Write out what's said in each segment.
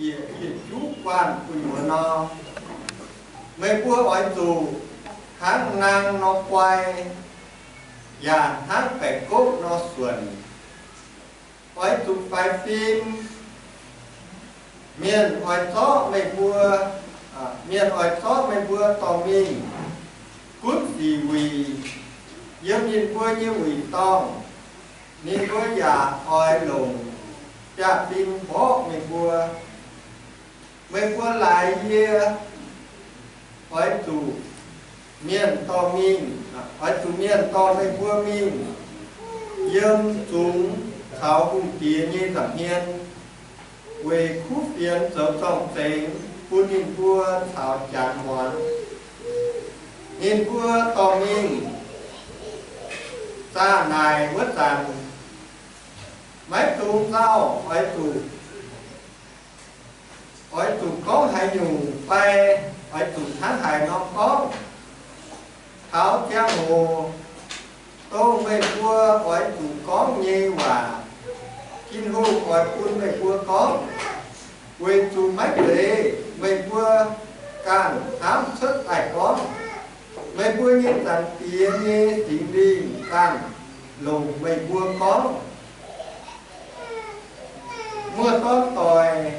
yietc juv guanh gu'nyuoz nor, meih mbuo oix zuqc hnangv naang nor guai, yaac hnangv baeqc goqv nor suonc. Oix zuqc faix fim. Mienh oix zorqv meih mbuo, mienh oix zorqv meih mbuo dorh mingh gunv sic wuic yiem ninh mbuo nyei wuic dorngh. Ninh mbuo yaac oix longc biaav-fim mborqv meih mbuo. Meih mbuo laaix yie oix zuqc mienh dorh mingh, oix zuqc mienh dorh meih mbuo mingh yiem zungx caux hungh diex nyei nza'hmien, weic kuv fienx zoux zorng-zengx bun ninh mbuo caux jangx muonz. Ninh mbuo dorh mingh zaah naaic wuov zanc, maiv dungx nzauh, oix zuqc, oix zuqc gorngv haaix nyungc fai oix zuqc hnangv haaix nor gorngv. Taux ziangh hoc dongh meih mbuo oix zuqc gorngv nyei waac, Tin-Hungh oix bun meih mbuo gorngv, weic zuqc maiv zeiz meih mbuo ganh hnamv cuotv daaih gorngv. Meih mbuo nyei Zanc Diex nyei Singx Lingh ganh longc meih mbuo gorngv. Muoz-doic,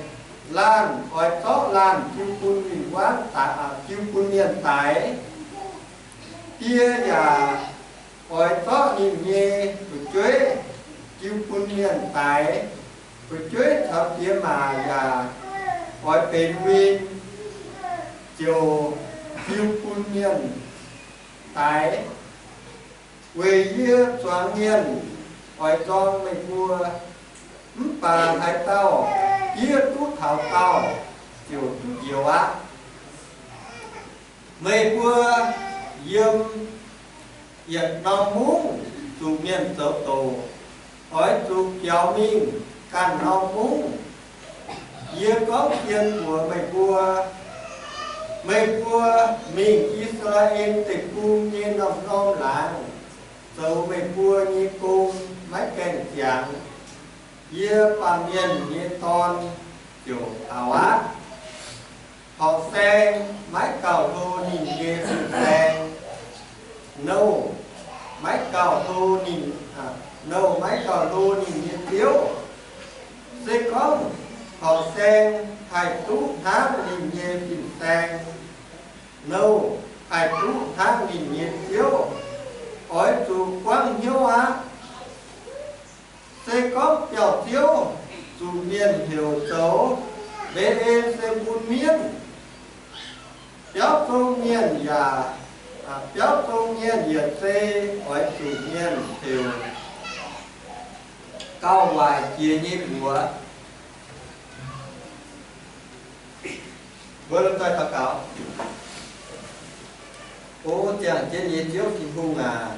laanh oix zorqv laanh jiu bun mienh waanv, jiu bun mienh daix. Die yaac oix zorqv ninh nyei fu'jueiv jiu bun mienh daix. Fu'jueiv caux diex maac yaac oix benx win, ziouc jiu bun mienh daix. Weic yie zuangx mienh oix nzorng meih mbuo, mv baac haaix dauh diev duqv taux daauh, ziouc duqv njoux aqv. Meih mbuo yiem yietc norm mungv zuqc mienh zoux doqc, oix zuqc biaux mingh ganh norm mungv. Yie gorngv zien mbuox meih mbuo, meih mbuo mingh I^saa^laa^en Deic-Bung nyei norm-norm laangz zoux meih mbuo nyei gong maiv gaengh ziangx, yie, Baamh Mienh nyei Dorn, ziouc taux aqv. Horqc saeng maiv gauh hlo ninh nyei fin-saeng. Nouh maiv gauh hlo ninh, nouh maiv gauh hlo ninh nyei ziouv. Se gorngv horqc saeng haih duqv hnangv ninh nyei fin-saeng, nouh haih duqv hnangv ninh nyei ziouv, oix zuqc buangv hnyouv aqv. Se gorngv biauv-ziouv zuqc mienh heuc zoux Mbe^en^se^mbun Mienv, biauv zong mienh yaac, biauv zong mienh yietc zei oix zuqc mienh heuc Gauh Waaic Jiex Nyei Mbuox. Mbuo lomh nzoih daux gaux. O ziangh jienv nyei Ziouv Tin-Hungh aac,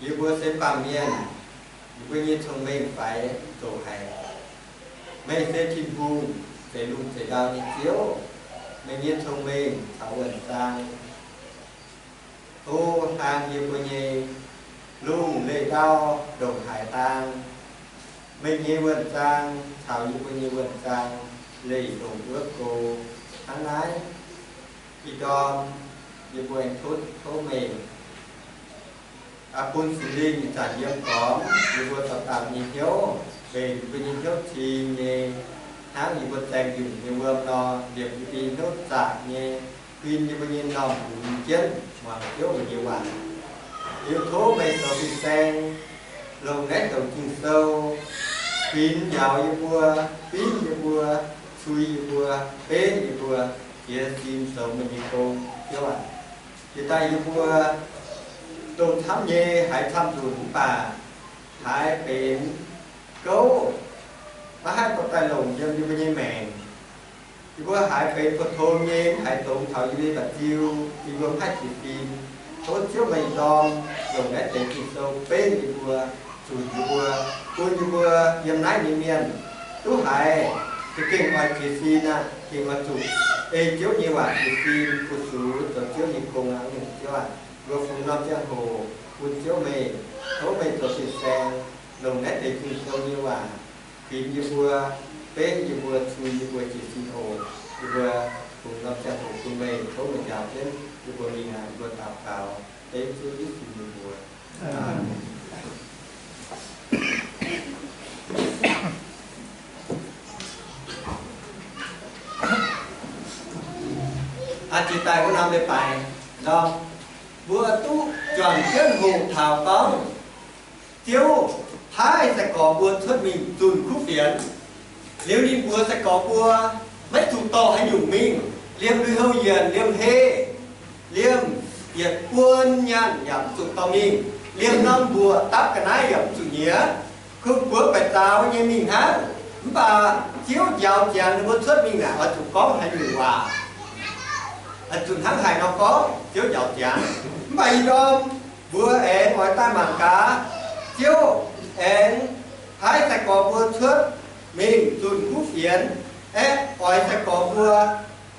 yie mbuo se baamh mienh, yie mbuo nyei cong-mengh faix zoqc haic. Meih se Tin-Hungh, zeix lungh zeix ndau nyei Ziouv. Meih nyei cong-mengh caux wuonh zaang tov hlang yie mbuo nyei lungh leih ndau ndongc haaix dang. Meih nyei wuonh zaang caux yie mbuo nyei wuonh zaang leih ndongc wuov go hnangv naaiv. Ih ndorm yie mbuo aengx tov, tov meih bun Singx Lingh ih zanc yiem gormx yie mbuo dauh dauh nyei hnyouv, mbenc yie mbuo nyei hnyouv cing nyei, hnangv yie mbuo zaeng nzunc nyei wuom nor, liepc yie mbuo nyei hnyouv zaqc nyei, huin yie mbuo nyei m'normh lunx jienv muangx Ziouv mbuo nyei waac. Liuz tov meih zoux fin-saeng longc naaiv douc Ging-Sou huin njaaux yie mbuo, binv yie mbuo, cui yie mbuo, benv yie mbuo, jiez sin zoux meih nyei gong, Ziouv aac. Jiex daaih yie mbuo dongh camv nyei haiz camv nzunc mv baac haiz benx gouv, maiv haih dorh daaih longc yiem yie mbuo nyei maengc. Yie mbuo haiz benx pou-tong nyei, mv haiz dongz taux yie mbuo nyei mba'diu, yie mbuo mv haih jiez sin. Tov Ziouv meih ndorm longc naaiv deix Ging-Sou benv yie mbuo, zunc yie mbuo, bun yie mbuo yiem naaiv nyei mienh duqv haiz za'gengh oix jiez sin aqv, gengh oix zuqc ei Ziouv nyei waac jiez sin, fu-sux zoux Ziouv nyei gong aqv. Nyungc Ziouv aac, mbuo fungx norm ziangh hoc bun Ziouv meih, tov meih zoux fin-saeng longc naaiv deix Ging-Sou nyei waac Kuinx yie mbuo, beiv yie mbuo, cui yie mbuo jiez sin oc. Yie mbuo bungx norm ziangh hoc bun meih, tov meih njaaux jienv yie mbuo mingh aqv. Yie mbuo daux gaux dengv Ziouv Yesu nyei mbuox. Aamen. Aa, jiex daaih wuov norm leiz-baaix nor, mbuo duqv juangc jienv hoqc taux gorngv Ziouv paaiv sai-gorx mbuo cuotv mingh zunh kuv fienx. Liuz ninh mbuox sai-gorx mbuo maiv zuqc dorh haaix nyungc mingh, liemh lui-houx yienc, liemh heh, liemh yietc buonc nyaanh yaac mv zuqc dorh mingh, liemh norm mbuoqc dapv ga'naaiv yaac mv zuqc nyiex, kungx buoz baeqc zaux nyei mingh hnangv. Mv baac Ziouv njaaux ziangx ninh mbuo cuotv mingh naaic oix zuqc gorngv haaix nyungc waac, oix zuqc hnangv haaix nor gorngv Ziouv njaaux ziangx. Mv baac ih ndorm mbuo aengx oix daaih mangc gaax, Ziouv aengx paaiv sai-gorx mbuo cuotv mingh zunh kuv fienx, aeqv, oix sai-gorx mbuo,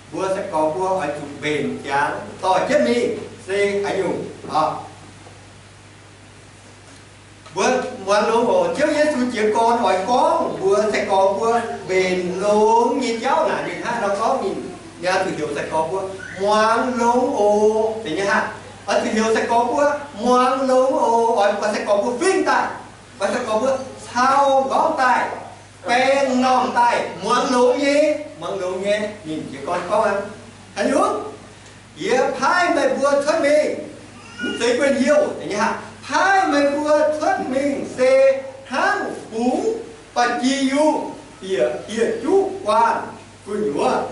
mbuox sai-gorx mbuo oix zuqc mbenc ziangx dorh jienv mingh se haaix nyungc oc. Mbuo muangx longx oc. Ziouv Yesu jiez gorn oix gorngv mbuox sai-gorx mbuo mbenc longx nyei jauv naaic, ninh hnangv nor gorngv, ninh, ninh oix zuqc heuc sai-gorx mbuo muangx longx oc. Benx nyei hnangv, oix zuqc heuc sai-gorx mbuo muangx longx oc. Oix buatc sai-gorx mbuo fingx daaih, buatc sai-gorx mbuo cau nqorngv daaih, baeng m'normh daaih, muangx longx nyei, muangx longx nyei. Ninh jiez gorn gorngv aqv, haaix nyungc? Yie paaiv meih mbuo cuotv mingh, mv zeiz guanh youh, paaiv meih mbuo cuotv mingh se hnangv bungx ba'gi yungh bieqc hieh juv guanh gu'nyuoz.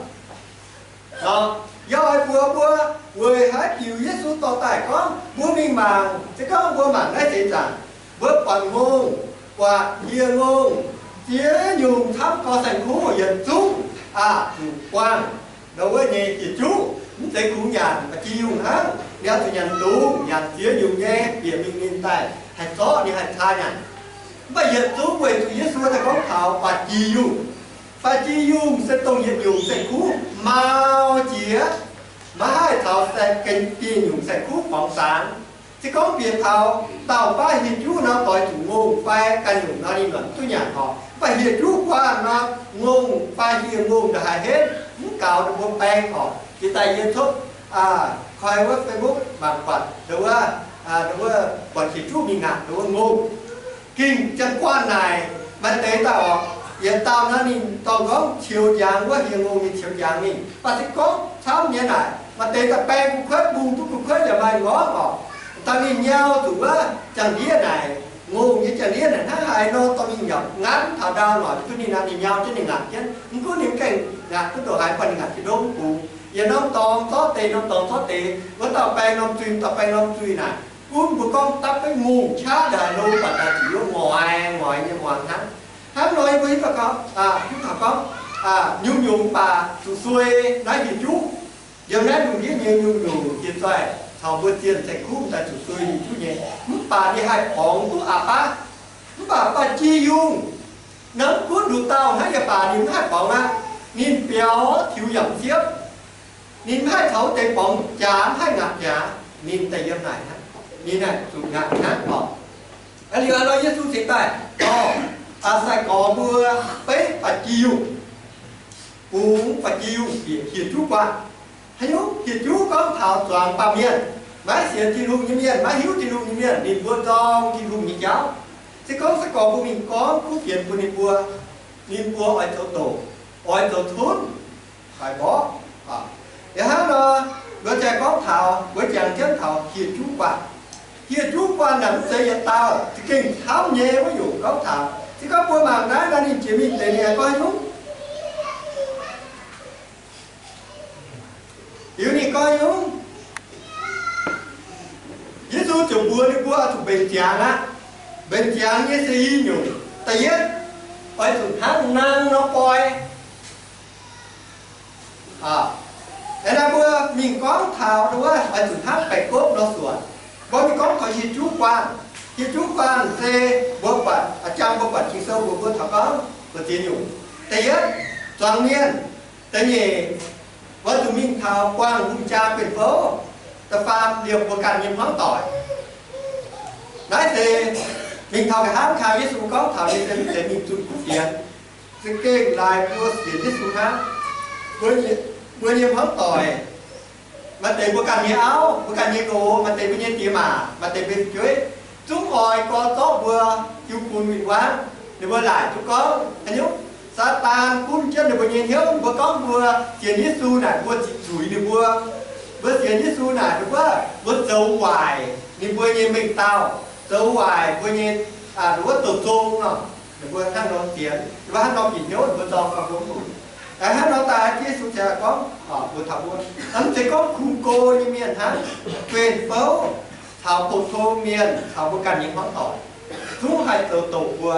Yie oix mbuox mbuo, weic haaix diuc Yesu dorh daaih gorngv mbuo mingh mangc, se gorngv mbuo mangc naaiv seix zaangc, mbuo buatc ngongh, buatc hieh ngongh, ziex nyungc camv gorx saeng-kuv yietc zungv aqc zuqc buangh ndau wuov nyei hieh juv. Mv zeiz kungx nyanc ba'gi yungh hnangv, yaac zuqc nyanc dungz, nyanc ziex nyungc nyei bieqc mingh ninh daaih haih zorqv, ninh haih caa nyanc. Mv baac yietc zungv weic zuqc Yesu daaih gorngv taux ba'gi yungh. Ba'gi yungh se dongh yietc nyungc saeng-kuv mau jiex, maiv haih caux saeng-, gengh dieh nyungc saeng-kuv borngz zaangc. Se gorngv bieqc taux dauh baav hieh juv nor, doix zuqc ngongh fai ganh nyungc nor, ninh mv duqv nyanc oc. Mv baac hieh juv guanh nor, ngongh fai hieh ngongh ndongc haaix henv mv gaux ninh mbuo baeng oc. Jiex daaih yie tov koi wuov Facebook mangc buatc, wuov, wuov buatc hieh juv mingh ngaatc wuov ngongh. Gengh janx guanh naaic maaih deix dauh oc, yietc dauh nor ninh dorh nqorngv qiux njang wuov hieh ngongh, ninh qiux njang mingh. Mv baac se gorngv camv nyei naaic, maaih deix daaih baeng gu'kuotv, mbungh duqv gu'kuotv yaac maaih nqorngv oc. Dangh ninh nyau zuqc wuov jangx-ndiev naaic, ngongh nyei jangx-ndiev naaic hnangv haaix nor dorh mingh yaac nganv taux ndau noic duqv ninh naaic, ninh nyau jienv ninh ngaatc jienv. Mv gunv ninh mv gaengh ngaatc duqv ndongc haaix, mv baac ninh ngaatc jiex ndongv mbungx. Yiem norm dorngx zorqv deix, norm dorngx zorqv deix, wuov dauh baeng norm zuih, dauh baeng norm zuih naaic, gunv mbuo gorngv dapv beiv ngongh qaqv ndongc haaix lo, mv baac daaih zuqc yiem ngoix ngoix nyei muangx hnangv. Hnangv nor yie mbuo hiuv duqv gorngv, hiuv taux gorngv, nyungc-nyungc mv baac zuqc suei naaiv hieh juv. Yiem naaiv lungh ndiev nyei nyungc-nyungc jiex zaih caux mbuo zienh saeng-kuv daaih zuqc suei hieh juv nyei. Mv baac ninh haih borngz duqv aqc baav. Mv baac ba'gi yungh, naaiv gunv nduqc dauh hnangv, yaac baac ninh mv haih borngz aqv. Ninh biaux tiux yaac mv siepv. Ninh mv haih caux wuov deix borngz jaax, mv haih ngaatc jaax. Ninh daaih yiem naaic hnangv, ninh naaic zuqc ngaatc hnangv oc. Aa, liuz hnangv nor Yesu cingx daaih dorh sai-gorx mbuo beiv ba'gi yungh, bungx ba'gi yungh bieqc hieh juv guanh. Haaix nyungc? Hieh juv gorngv taux zuangx baamh mienh, maiv sienx Tin-Hungh nyei mienh, maiv hiuv Tin-Hungh nyei mienh, ninh mbuo nzorng Tin-Hungh nyei jauv. Se gorngv sai-gorx mbuo mingh gorngv kuv fienx bun ninh mbuo, ninh mbuo oix zoux doqc, oix zoux cunv, haiz mborqv. Yaac hnangv nor, mbuo jaaix gorngv taux, mbuo jangx jienv taux hieh juv guanh. Hieh juv guanh naaic mv zeiz yietc dauh, za'gengh camv nyei wuov nyungc gorngv taux. Se gorngv mbuo mangc naaiv nor, ninh jiex mingh deix ninh gorngv haaix nyungc? Liuz ninh gorngv haaix nyungc? Yesu ziouc mbuox ninh mbuo oix zuqc mbenc ziangx aqv. Mbenc ziangx nyei se i nyungc. Da'yietv, oix zuqc hnangv nang nor boi. Aa, naaiv mbuo mingh gorngv taux wuov, oix zuqc hnangv baengc gopv nor suonc. Mbuo mingh gorngv taux hieh juv guanh. Hieh juv guanh se mbuo buatc, a'jang mbuo buatc Ging-Sou mbuox mbuo taux gorngv mbu'ziex nyungc. Da'yietv, zuangx mienh. Da'nyeic, mbuo zuqc mingh taux buangh hungh jaa guen fouv. Da'faam, liemh mbuo ganh nyei hmuangv doic. Naaiv se mingh taux nqa'haav kang Yesu gorngv taux nyei se mv zeiz mingh zunh kuv fienx. Za'gengh laaix mbuo sienx Yesu hnangv. Mbuo nyei, mbuo nyei hmuangv doic, maaih deix mbuo ganh nyei auv, mbuo ganh nyei nqox, maaih deix mbuo nyei diex maac, maaih deix mbuo fu'jueiv, zungv oix gorx zorqv mbuo jiu bun win-wangv. Ninh mbuo laaic duqv gorngv haaix nyungc? Saadaan gunv jienv ninh mbuo nyei hnyouv. Mbuo gorngv mbuo sienx Yesu naaic, mbuo ziqc zuiz ninh mbuo. Mbuo sienx Yesu naaic, ninh mbuo, mbuo zoux waaic ninh mbuo nyei mengh dauh, zoux waaic mbuo nyei, wuov, douz zong nor. Ninh mbuo hnangv nor sienx, ninh mbuo hnangv nor bieqc hnyouv, ninh mbuo zorng gauh hlo. Hnangv nor daaih Yesu ziouc gorngv mbuo taux mbuo, mv zeiz gorngv kungx go nyei mienh hnangv, guen-bouv caux pou-tong mienh caux mbuo ganh nyei hmuangv doic, zungv haih zoux doqc mbuo,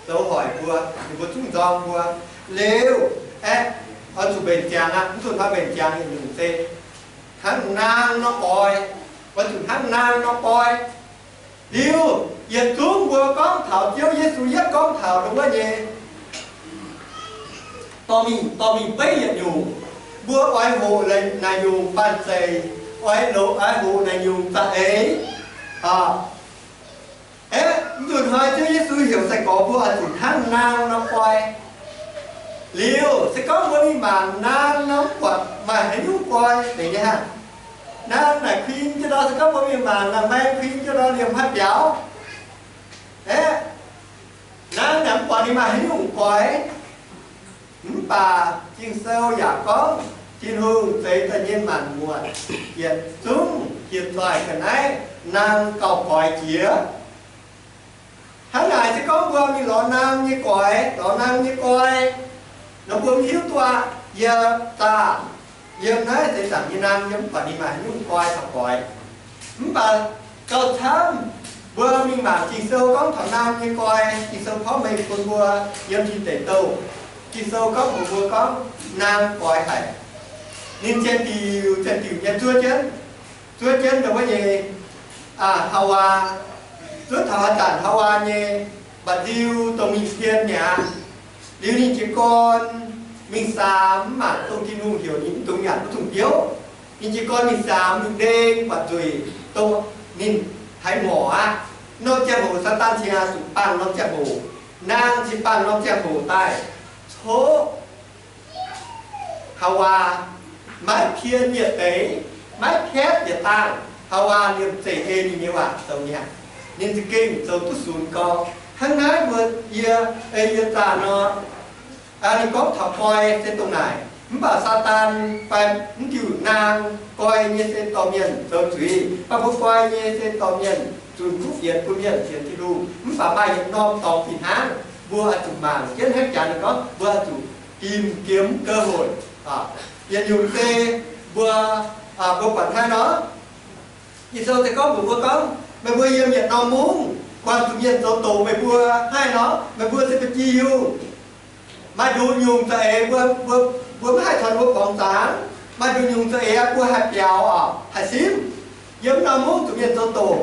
zoux hoic mbuo, ninh mbuo zungv nzorng mbuo. Liuz aeqv, oix zuqc mbenc ziangx aqv. Mv zuqc hnoi mbenc ziangx yietc nyungc se hnangv naang nor goix. Oix zuqc hnangv naang nor goix. Liuz yietc zungv mbuo gorngv taux Ziouv Yesu yietv gorngv taux ndongc wuov nyei dorh mingh, dorh mingh beiv yietc nyungc. Mbuo oix hoqc naaic nyungc banh zeic, oix loqc, oix hoqc naaic nyungc za'eix. Aeqv, mv zuqc hnoi Ziouv Yesu heuc sai-gorx mbuo oix zuqc hnangv naang nor goix. Liuz se gorngv mbuo mingh mangc naang nor, mv buatc maaih haaix nyungc goix deix nyei hnangv. Naang naaic kuing jienv nor, se gorngv mbuo mingh mangc naaic maeng kuing jienv nor, liemh haaix biaux. Aeqv, naang naaic mv buatc ninh maaih haaix nyungc goix. Mv baac Ging-Sou yaac gorngv Tin-Hungh zeix daaih nyei maanc muotc yietc zungv hieh zoih ga'naaiv naang gauh goix jiex. Hnangv naaic se gorngv mbuo mingh lorz naang nyei goix, lorz naang nyei goix nor, mbuo mv hiuv duqv aqv. Yie zaah yiem naaiv seix zaangc nyei naang, yie mv baac ninh maaih haaix nyungc goix taux goix. Mv baac gauh camv, mbuo mingh mangc Ging-Sou gorngv taux naang nyei goix. Ging-Sou porv mengh bun mbuo yiem Tin Deic Douh, Ging-Sou gorngv mbuox mbuo gorngv naang goix haic. Ninh ziouc diuc ziouc diuc nyei zuov jienv, zuov jienv ndongc wuov nyei Haawaa, zuov taux haaix zanc Haawaa nyei mba'nziu dongh mingh sien mi'aqv. Liuz ninh jiez gorn mingh saam mv mangc dongh Tin-Hungh heuc ninh mv dungx nyanc wuov zungh biouv. Ninh jiez gorn mingh saam, mingh ndeng buatc nzueic dongh ninh haiz ngorc aqv. Norm ziangh hoc Saadaan cingx zuqc bangh norm ziangh hoc, naang cingx bangh norm ziangh hoc daaih coqv Haawaa maiv pien yietc deix, maiv kaetv yietc dangh. Haawaa liemh zeih ei ninh nyei waac zoux nyanc, ninh za'gengh zoux duqv sunx gau. Hnangv naaiv mbuo, yie, ei yie zaah nor, ninh gorngv taux goix se dongh naaic. Mv baac Saadaan fai mv diuh naang goix nyei se dorh mienh zoux zuiz, mv baac mbuo goix nyei se dorh mienh zunh kuv fienx, bun mienh sienx Tin-Hungh. Mv baac maaih yietc norm dorngx fih hnangv, mbuo oix zuqc mangc jienv hnangv jaax ninh gorngv, mbuo oix zuqc ginc giemx gauh hoic. Yietc nyungc se mbuo, mbuo buatc hnangv nor, Ging-Sou se gorngv mbuox mbuo gorngv, meih mbuo yiem yietc norm mungv buangh zuqc mienh zoux doqc meih mbuo haiv nor, meih mbuo se ba'gi yungh. Maaih nduqc nyungc za'eix mbuo, mbuo, mbuo maiv haih caux ninh mbuo borngz zaangc. Maaih nduqc nyungc za'eix mbuo haih biaux, haih simv. Yiem norm mungv zuqc mienh zoux doqc,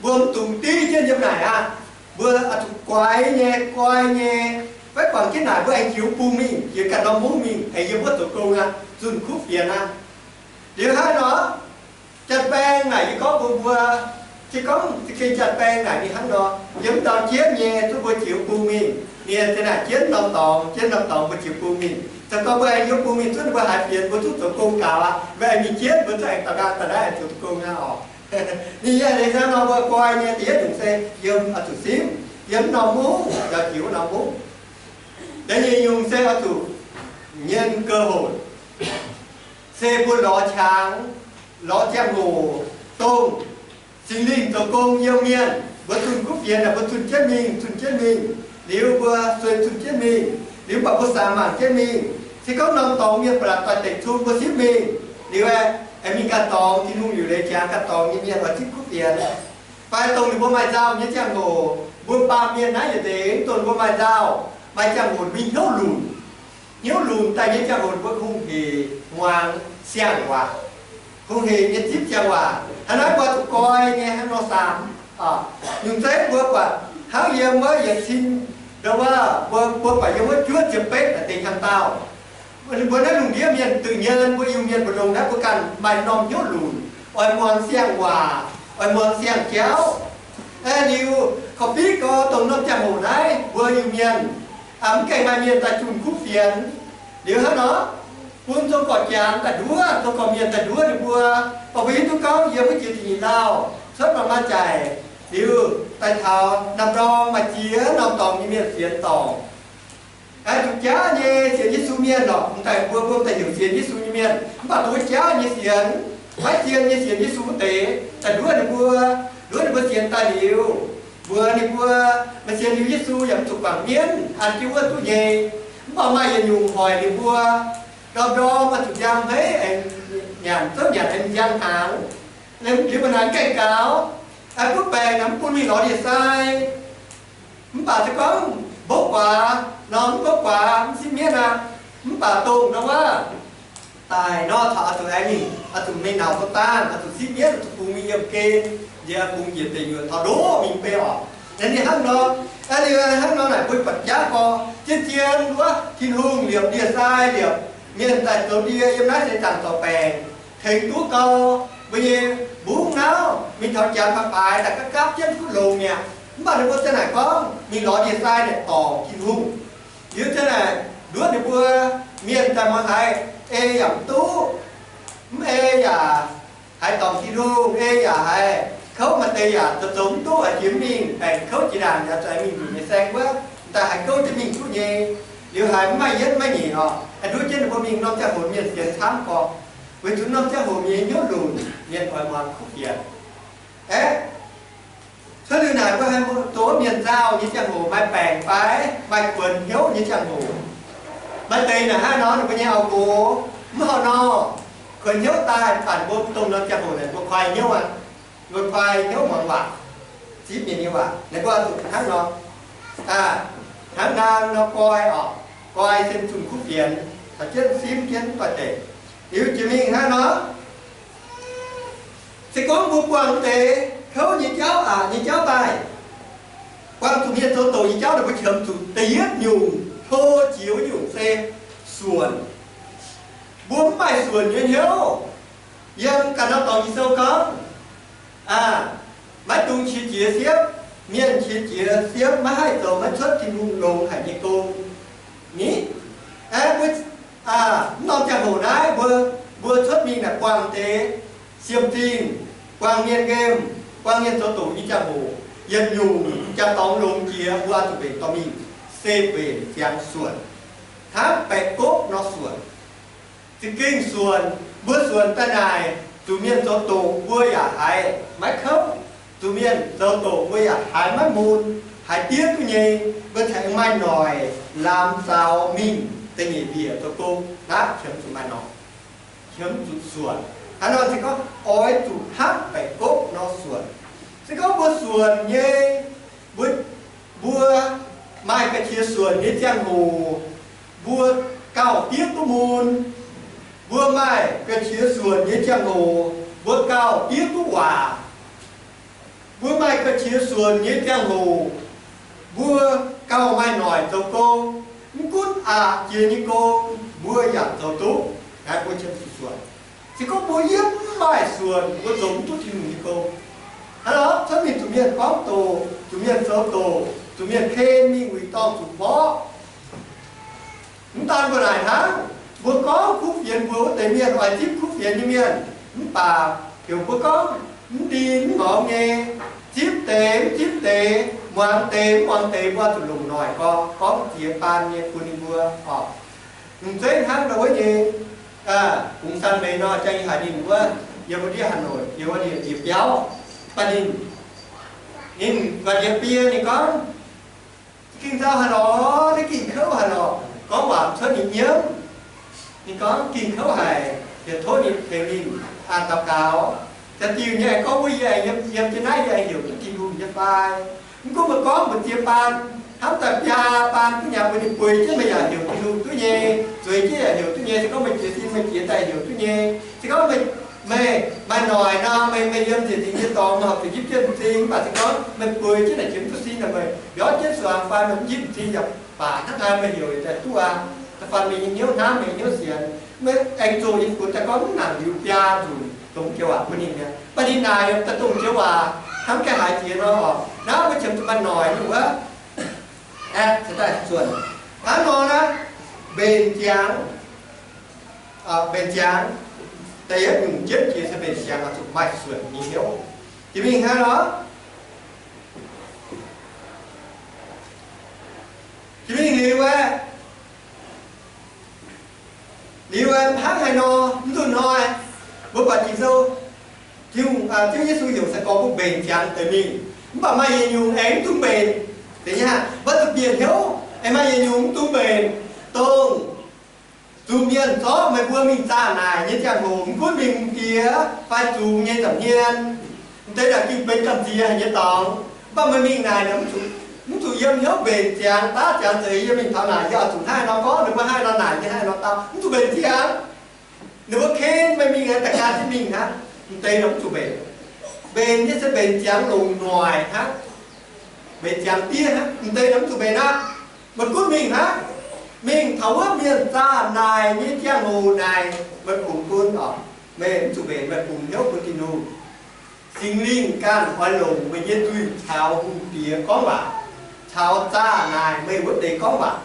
mbuo mv dungx div jienv yiem naaic aqv. Mbuo oix zuqc guaix nyei, goix nyei, maiv guangc jienv naaic mbuo aengx jiex bung mingh, jiex ganh norm mungv mingh, aengx yiem wuov zoux gong aqv, zunh kuv fienx aqv. Liuz hnangv nor, janx-baeng naaic yie gorngv bun mbuo, se gorngv za'gengh janx-baeng naaic ninh hnangv nor, yiem ndau jienv nyei zungv mbuo jiex bung mingh. Ninh se naaic jienv norm dorngx, jienv norm dorngx mbuo jiex bung mingh. Zoux gong mbuo aengx yiem bung mingh zungv ninh mbuo haiz fienx, mbuo zungv zoux gong gaux aqv. Mbuo aengx mingh jienv, mbuo zungv aengx daux gau daaih naaiv aengx zoux gong aqv oc. Ninh nyei leiz hnangv nor mbuo goix nyei da'yietv nyungc se yiem oix zuqc simv, yiem norm mungv, yaac jiex wuov norm mungv. Da'nyeic nyungc se oix zuqc mienh gauh hoc, se mbuo lorz qangx, lorz ziangh hoc, dongh Singx Lingh zoux gong yiem mienh, mbuo zunh kuv fienx naaic mbuo zunh jienv mingh, zunh jienv mingh, liuz mbuo sueih zunh jienv mingh, liuz mv baac mbuo saamx mangc jienv mingh. Se gorngv norm dorngx mienh ba'laqc doix-dekc cung mbuo simv mingh, liuz aeqv, aengx mingh ganh dorngx, Tin-Hungh liuc leiz jangx ganh dorngx nyei mienh oix zipv kuv fienx. Fai dongh ninh mbuo maaih nzauh nyei ziangh hoc, mbuo baamh mienh naaiv yietc deix, dongh ninh mbuo maaih nzauh, maaih ziangh hoc mingh hnyouv lunc. Hnyouv lunc daaih nyei ziangh hoc mbuo kungx hec muangx siang-waac, kungx hec nyei zipv siang-waac. Hnangv naaiv mbuo zuqc goix nyei hnangv nor saamx. Nyungc zeiv mbuo buatc hnangv yiem wuov yietc cin, ndo wuov mbuo, mbuo buatc yiem wuov juov ziepc betv naaic deix hnyangx-daauh, mbuo naaiv lungh ndiev mienh duqv nyei, mbuo Iu-Mienh mbu'ndongx naaiv mbuo ganh maaih norm hnyouv lunc, oix muangx siang-waac, oix muangx siang-jauv. Liuz korv-fiqv gau, dongh norm ziangh hoc naaiv mbuo Iu-Mienh Mv gaengh maaih mienh daaih junh kuv fienx. Liuz hnangv nor, bun zoux gorqv-jangx daaih nduov, zoux gorqv-mienh daaih nduov ninh mbuo. Mv baac mbuo hiuv duqv gorngv yiem wuov jiex da'nyeic lauh cuotv maaih jaic, liuz daaih taux naamh ndorm maaih ziex norm dorngx nyei mienh sienx dorngc. Zuqc jaav nyei sienx Yesu mienh lorqc, m'daaih mbuo, mbuo m'daaih heuc sienx Yesu nyei mienh. Mv baac dongh wuov jaav nyei sienx, maiv zien nyei sienx Yesu wuov deix, daaih nduov ninh mbuo, nduov ninh mbuo sienx daaih liuz, mbuox ninh mbuo, meih sienx liuz Yesu yaac mv zuqc guangc mienv, an jienv wuov duqv nyei. Mv baac maaih yietc nyungc hoic ninh mbuo, ndorm-ndorm oix zuqc njang hmeiv aengx nyanc, zouv nyanc aengx njang hnaangx. Liuz mbuo naaic gaengh gaux, butv baengc naaic mv bun mingh lorz ndie-sai. Mv baac se gorngv mbouv guaax nor, mv mbouv guaax mv sipv mienv aqv. Mv baac dongh nor wuov daic nor, taux oix zuqc aengx mingh, oix zuqc mingh nauc sou dangh, oix zuqc sipv mienv, oix zuqc bungx mingh yiem gen, nziex bungx njiec deic nyuoqc taux ndoqv mingh beiv orqc. Naaiv ninh hnangv nor, liuz hnangv nor naaic mbuo buatc jaav gorx, zien-zien wuov Tin-Hungh liepc ndie-sai, liepc mienh daaih zoux ndie yiem naaiv seix zaangc zorc baengc, tengx duqv gau mbuo nyei mbungv nauv mingh taux janx mangc baaix daaih gapv gapv jienv kuv longx mi'aqv. Mv baac ninh mbuo ziang naaic gorngv mingh lorz ndie-sai naaic dorngc Tin-Hungh. Liuz ziang naaic nduov ninh mbuo mienh daaih muangx haiz ei yaac mv duqv, mv ei yaac haiz dorngc Tin-Hungh, ei yaac haiz kouv, maaih deix yaac zoux zoux mv duqv, haiz jiex mv mingh, baengc kouv jiex ndaangc yaac zuqc mingh njiec nyei saeng wuov, daaih haiz gouv jienv mingh duqv nyei. Liuz haiz mv maaih yietv maiv nyeic orqc, haiz nduov jienv ninh mbuo mingh norm ziangh hoc mienh sienx camv gorx, weic zuqc norm ziangh hoc mienh hnyouv lunc, mienh oix muangx kuv fienx. Aeqv, cuotv liuz naaic mbuo haih zoux mienh nzauh nyei ziangh hoc, maaih baengc fai maaih kuonx hnyouv nyei ziangh hoc. Maaih deix naaic hnangv nor ninh mbuo nyei auv-nqox mv horpc nor, kuonx hnyouv daaih, mv baac mbuo dongh norm ziangh hoc naaic mbuo koi hnyouv aqv. Mbuo koi hnyouv muangx waac, zipv mienh nyei waac, naaic mbuo zuqc hnangv nor, hnangv naaiv nor goi orqc, goi se zunh kuv fienx, caux jienv simv jienv doix-dekc. Liuz jiex mingh hnangv nor, se gorngv mbuo buangh deix kouv nyei jauv, aqc nyei jauv daaih, buangh zuqc mienh zoux doqc nyei jauv, ninh mbuo qiemx zuqc da'yietv nyungc, hlo jiex wuov nyungc se suonc. Mbuo mv maaih suonc nyei hnyouv. Yiem ganh norm dorngx Ging-Sou gorngv, maiv dungx qiex jiez siepv. Mienh qiex jiez siepv maiv haih zoux maiv cuotv Tin-Hungh longx haic nyei gong. Ni, mbuo, mv norm ziangh hoc naaiv mbuo, mbuo cuotv mingh naaic buangh deix siemv-zingh, buangh mienh nqemh, buangh mienh zoux doqc nyei ziangh hoc, yietc nyungc jaa-dorngx longx jiex mbuo oix zuqc mbenc dorh mingh, se mbenc ziangx suonc, hnangv baeqc gopv nor suonc. Za'gengh suonc, mbuo suonc daaih naaic, zuqc mienh zoux doqc mbuo yaac haiz maiv kouv, zuqc mienh zoux doqc mbuo yaac haiz maiv mun, haiz diev duqv nyei, mbuo cingx maaih noic lamz zaux mingh da'nyeic mbiec zoux gong. Naaiv qiemx zuqc maaih noic, qiemx zuqc suonc. Hnangv nor se gorngv oix zuqc hnangv baeqc gopv nor suonc. Se gorngv mbuo suonc nyei, mbuo, mbuo maaih ga'qiex suonc nyei ziangh hoc, mbuo gauh diev duqv mun. Mbuo maaih ga'qiex suonc nyei ziangh hoc, mbuo gauh diev duqv waac. Mbuo maaih ga'qiex suonc nyei ziangh hoc, mbuo gauh maaih noic zoux gong. Mv gunv aqc jiex nyei gong mbuo yaac zoux duqv. Naaiv mbuo qiemx zuqc suonc. Se gorngv mbuo yiem mv maaih suonc, mbuo zoux mv duqv Tin-Hungh nyei gong. Hnangv nor cuotv mingh zuqc mienh gorngv doqc, zuqc mienh zoux doqc, zuqc mienh ken mingh wuic dorngh zuqc mborqv. Mv daan mbuo naaic hnangv, mbuo gorngv kuv fienx mbuox wuov deix mienh oix zipv kuv fienx nyei mienh, mv baac heuc mbuo gorngv mv ndin mv ngorx nyei, zipv deix mv zipv deix, muangx deix mv muangx deix, mbuo zuqc longc noic gorx gorngv ziex baan nyei bun ninh mbuo orqc. Mv zeiz hnangv ndau wuov nyei, bungx san meix nor, jang yie haiz ninh wuov, yiem wuov ndiev Hà Nội, yiem wuov ndiev biauv, baac ninh, ninh buatc yietc bie ninh gorngv, Ging-Nzauh haaix lorqc, naaiv ging kouv haaix lorqc, gorngv waac cuotv ninh nyiemv. Ninh gorngv ging kouv haic, yaac tov ninh tengx ninh daux gaux. Za'diuh nyei aengx gorngv mbuo yie aengx yiem, yiem jienv naaiv yie aengx heuc duqv Tin-Hungh nyei fai. Mv gunv mbuo gorngv mbuo ziex baan, hnamv daaih biaa baan duqv nyei, mbuo ninh bueix jienv meih yaac heuc Tin-Hungh duqv nyei, zueiz jienv yaac heuc duqv nyei. Se gorngv meih jiez sin meih jiex daaih heuc duqv nyei. Se gorngv meih, meih maaih noic nor, meih, meih yiem nziex zingx nyei dorngx, meih horpc zuqc nzipv jienv m'zing. Mv baac se gorngv meih bueix jienv naaic jiex mv duqv sin nor, meih mbiauz jienv suangx fai meih mv nzipv m'zing yaac baac hnangv naaiv meih heuc daaih duqv aqv. Da'faanh meih nyei hnyouv hnamv, meih nyei hnyouv sienx, meih aengx zoqc nyei funx daaih gorngv mv nangc liuz biaa nzunc dongh joux waac bun ninh mi'aqv. Mv baac ninh naaic daaih dongh joux waac hnangv gaengh haiz jiex nor, naaiv mbuo qiemx zuqc maaih noic nyei wuov, aeqv, cingx daaih zuonc. Hnangv nor naaiv, mbenc ziangx, mbenc ziangx, da'yietv nyungc jienv jiex se mbenc ziangx oix zuqc maaih suonc nyei hnyouv. Jiex mingh hnangv nor, jiex mingh liuz aeqv, liuz aeqv, hnangv haaix nor, mv nzunc hnoi, mbuo buatc Ging-Sou, Ziouv Yesu heuc sai-gorx mbuo mbenc ziangx deix mingh. Mv baac maaih yietc nyungc aengx mv dungx mbenc. Deix nyei hnangv, mbuo zuqc bieqc hnyouv, aengx maaih yietc nyungc mv dungx mbenc, dongh zuqc mienh zorqv meih mbuo mingh zaah naaic nyei ziangh hoc, mv gunv mingh diex fai zungx nyei nza'hmien, m'deix naaic ging benx gamh nziex haic nyei dorngx. Mv baac meih mingh naaic, mv zuqc yiem hnyouv mbenc ziangx daav ziangx zeiz yie mingh taux naaic, yie oix zuqc hnangv haaix nor gorngv, ninh mbuo hnangv haaix nor naaic, yie hnangv haaix nor dau, mv zuqc mbenc ziangx. Ninh mbuo ken meih mingh aeqv, da'ganh jienv mingh hnangv. M'deix nor mv zuqc mbenc. Mbenc nyei se mbenc ziangx longc noic hnangv, mbenc ziangx diev hnangv. M'deix nor mv zuqc mbenc aqv. Meih gunv mingh hnangv. Mingh taux wuov mienh zaah naaic nyei ziangh hoc naaic, meih kungx gunv oc. Meih mv zuqc mbenc, meih kungx hnyouv bun Tin-Hungh. Singx Lingh ganh oix longc meih nyei nzuih caux hungh diex gorngv waac, caux zaah naaic meih wuov deix gorngv waac.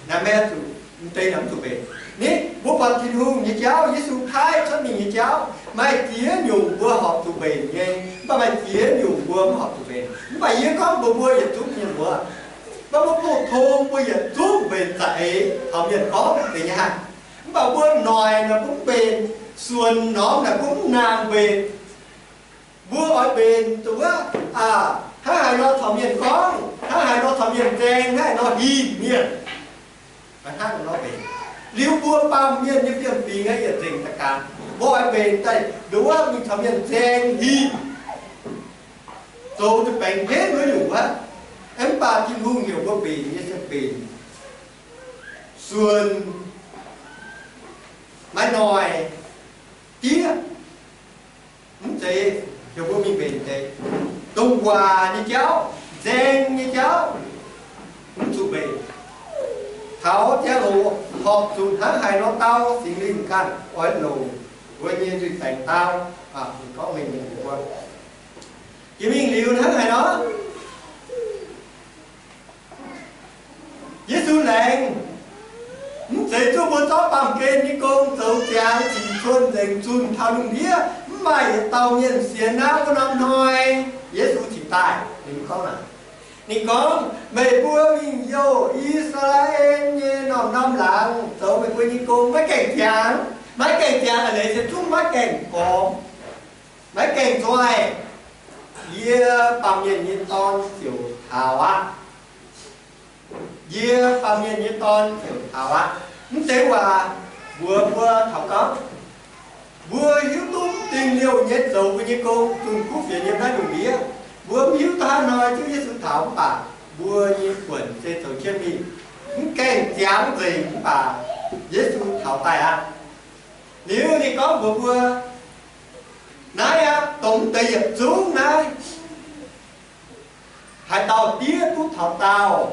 Naaiv meih zuqc, m'deix nor mv zuqc mbenc. Ni, mbuo buatc Tin-Hungh nyei jauv, Yesu paaiv cuotv mingh nyei jauv, maaih ziex nyungc mbuo horpc zuqc mbenc nyei, mv baac maaih ziex nyungc mbuo mv horpc zuqc mbenc. Mv baac yie gorngv mbuox mbuo yietc zungv mienh mbuo, mv baac mbuo pou-tong mbuo yietc zungv mbenc za'eix taux mienh gorngv deix nyei hnangv. Mv baac mbuo noic naaic mbuo mv mbenc, suonc norm naaic mbuo mv nangc mbenc. Mbuo oix mbenc duqv wuov, hnangv haaix nor taux mienh gorngv, hnangv haaix nor taux mienh nzaeng, hnangv haaix nor hingh mienh, hnangv nor mbenc. Liuz mbuo baamh mienh nyei fiem-fingx aeqv, yietc nzengc daaih gaax, mbuo oix mbenc daaih nduov mingh taux mienh nzaeng hingh, zoux zuqc baengc henv wuov nyungc wuov. Mv baac Tin-Hungh heuc mbuo mbenc nyei se mbenc suonc, maiv noic, diev. Mv zeiz heuc mbuo mingh mbenc deix. Dongh waac nyei jauv, nzaeng nyei jauv, mv zuqc mbenc. Taux ziangh hoc horpc zuqc hnangv haaix nor dau, Singx Lingh ganh oix longc mbuo nyei nzuih baengc dau. Ninh gorngv mengh mbuo, jiex mingh liuz hnangv haaix nor, Yesu laengz, mv zeiz zuov mbuo zorqv baamh gen nyei gong zoux ziangx ziqc cuon nzengc zunh taux lungh ndiev, mv maaih yietc dauh mienh sienx naaiv wuov norm hnoi Yesu cingx daaih. Ninh gorngv naaic, ninh gorngv, meih mbuo mingh youh I^saa^laa^en nyei norm-norm laangz zoux meih mbuo nyei gong, maiv gaengh ziangx, maiv gaengh ziangx a'leiz se zungv maiv gaengh gormx, maiv gaengh nzoih, yie, Baamh Mienh nyei Dorn, ziouc taux aqv. Yie, Baamh Mienh nyei Dorn, ziouc taux aqv. Mv deix waac mbuox mbuo taux gorngv, mbuo hiuv duqv dingh liouh nyei zoux mbuo nyei gong, zunh kuv fienx yiem naaiv lungh ndiev. Mbuo mv hiuv duqv hnangv nor Ziouv Yesu taux, mv baac mbuo nyei buonc se zoux jienv mingh, mv gaengh ziangx nzengc, mv baac Yesu taux daaih aqv. Liuz ninh gorngv mbuox mbuo, naaiv aqv, dongh deix yietc zungv naaiv, haaix dauh diev duqv taux daauh,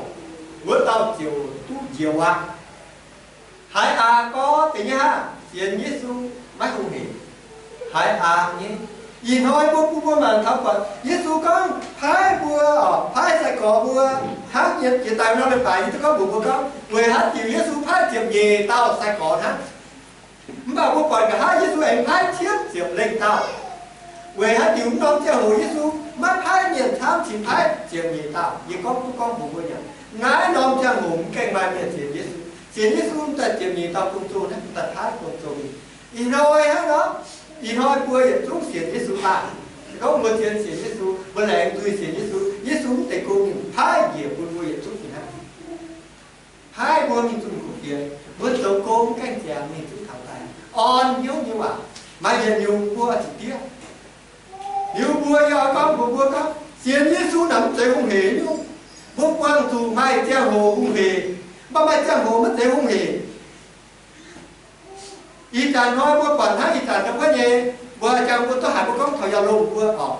wuov dauh ziouc duqv njoux aqv. Haaix aqc gorx deix nyei hnangv sienx Yesu maiv hungh hec. Haaix aqc nyei. Ih hnoi mbuo bun mbuo mangc taux buatc Yesu gorngv paaiv mbuo, paaiv sai-gorx mbuo hnangv nyei. Jiex daaih nor leiz-baaix yie duqv gorngv mbuox mbuo gorngv, weic haaix diuc Yesu paaiv ziepc nyeic dauh sai-gorx hnangv. Mv baac mbuo buatc nqa'haav Yesu aengx paaiv cietv ziepc lengh dauh. Weic haaix diuc mv norm ziangh hoc Yesu maiv paaiv mienh camv, cingx paaiv ziepc nyeic dauh? Yie gorngv duqv gorngv mbuox mbuo nyei, naaiv norm ziangh hoc mv gaengh maaih mienh sienx Yesu. Sienx Yesu daaih ziepc nyeic dauh gong-zoh, naaiv daaih paaiv gong-zoh mingh. Ih hnoi hnangv nor, ih hnoi mbuo yietc zungv sienx Yesu daaih. Gorngv mbuo zien sienx Yesu, mbuo laengz nzuih sienx Yesu, Yesu mv deix gong ninh paaiv njiec bun mbuo yietc zungv fih hnangv. Paaiv mbuo mingh zunh kuv fienx, mbuo zoux gong mv gaengh ziangx ninh zungv taux daaih. Orn hnyouv nyei waac, maaih yietc nyungc mbuo zuqc diev. Liuz mbuo yaac gorngv mbuox mbuo gorngv, sienx Yesu naaic mv zeiz hungh hec nyungc. Mbuo buangh zuqc maaih ziangh hoc hungh hec, mv baac maaih ziangh hoc maiv zeiz hungh hec. Ih zanc hnoi mbuo buatc hnangv ih zanc wuov nyei, mbuo jangx mbuo duqv haiz mbuo gorngv taux yaac longx mbuo oc.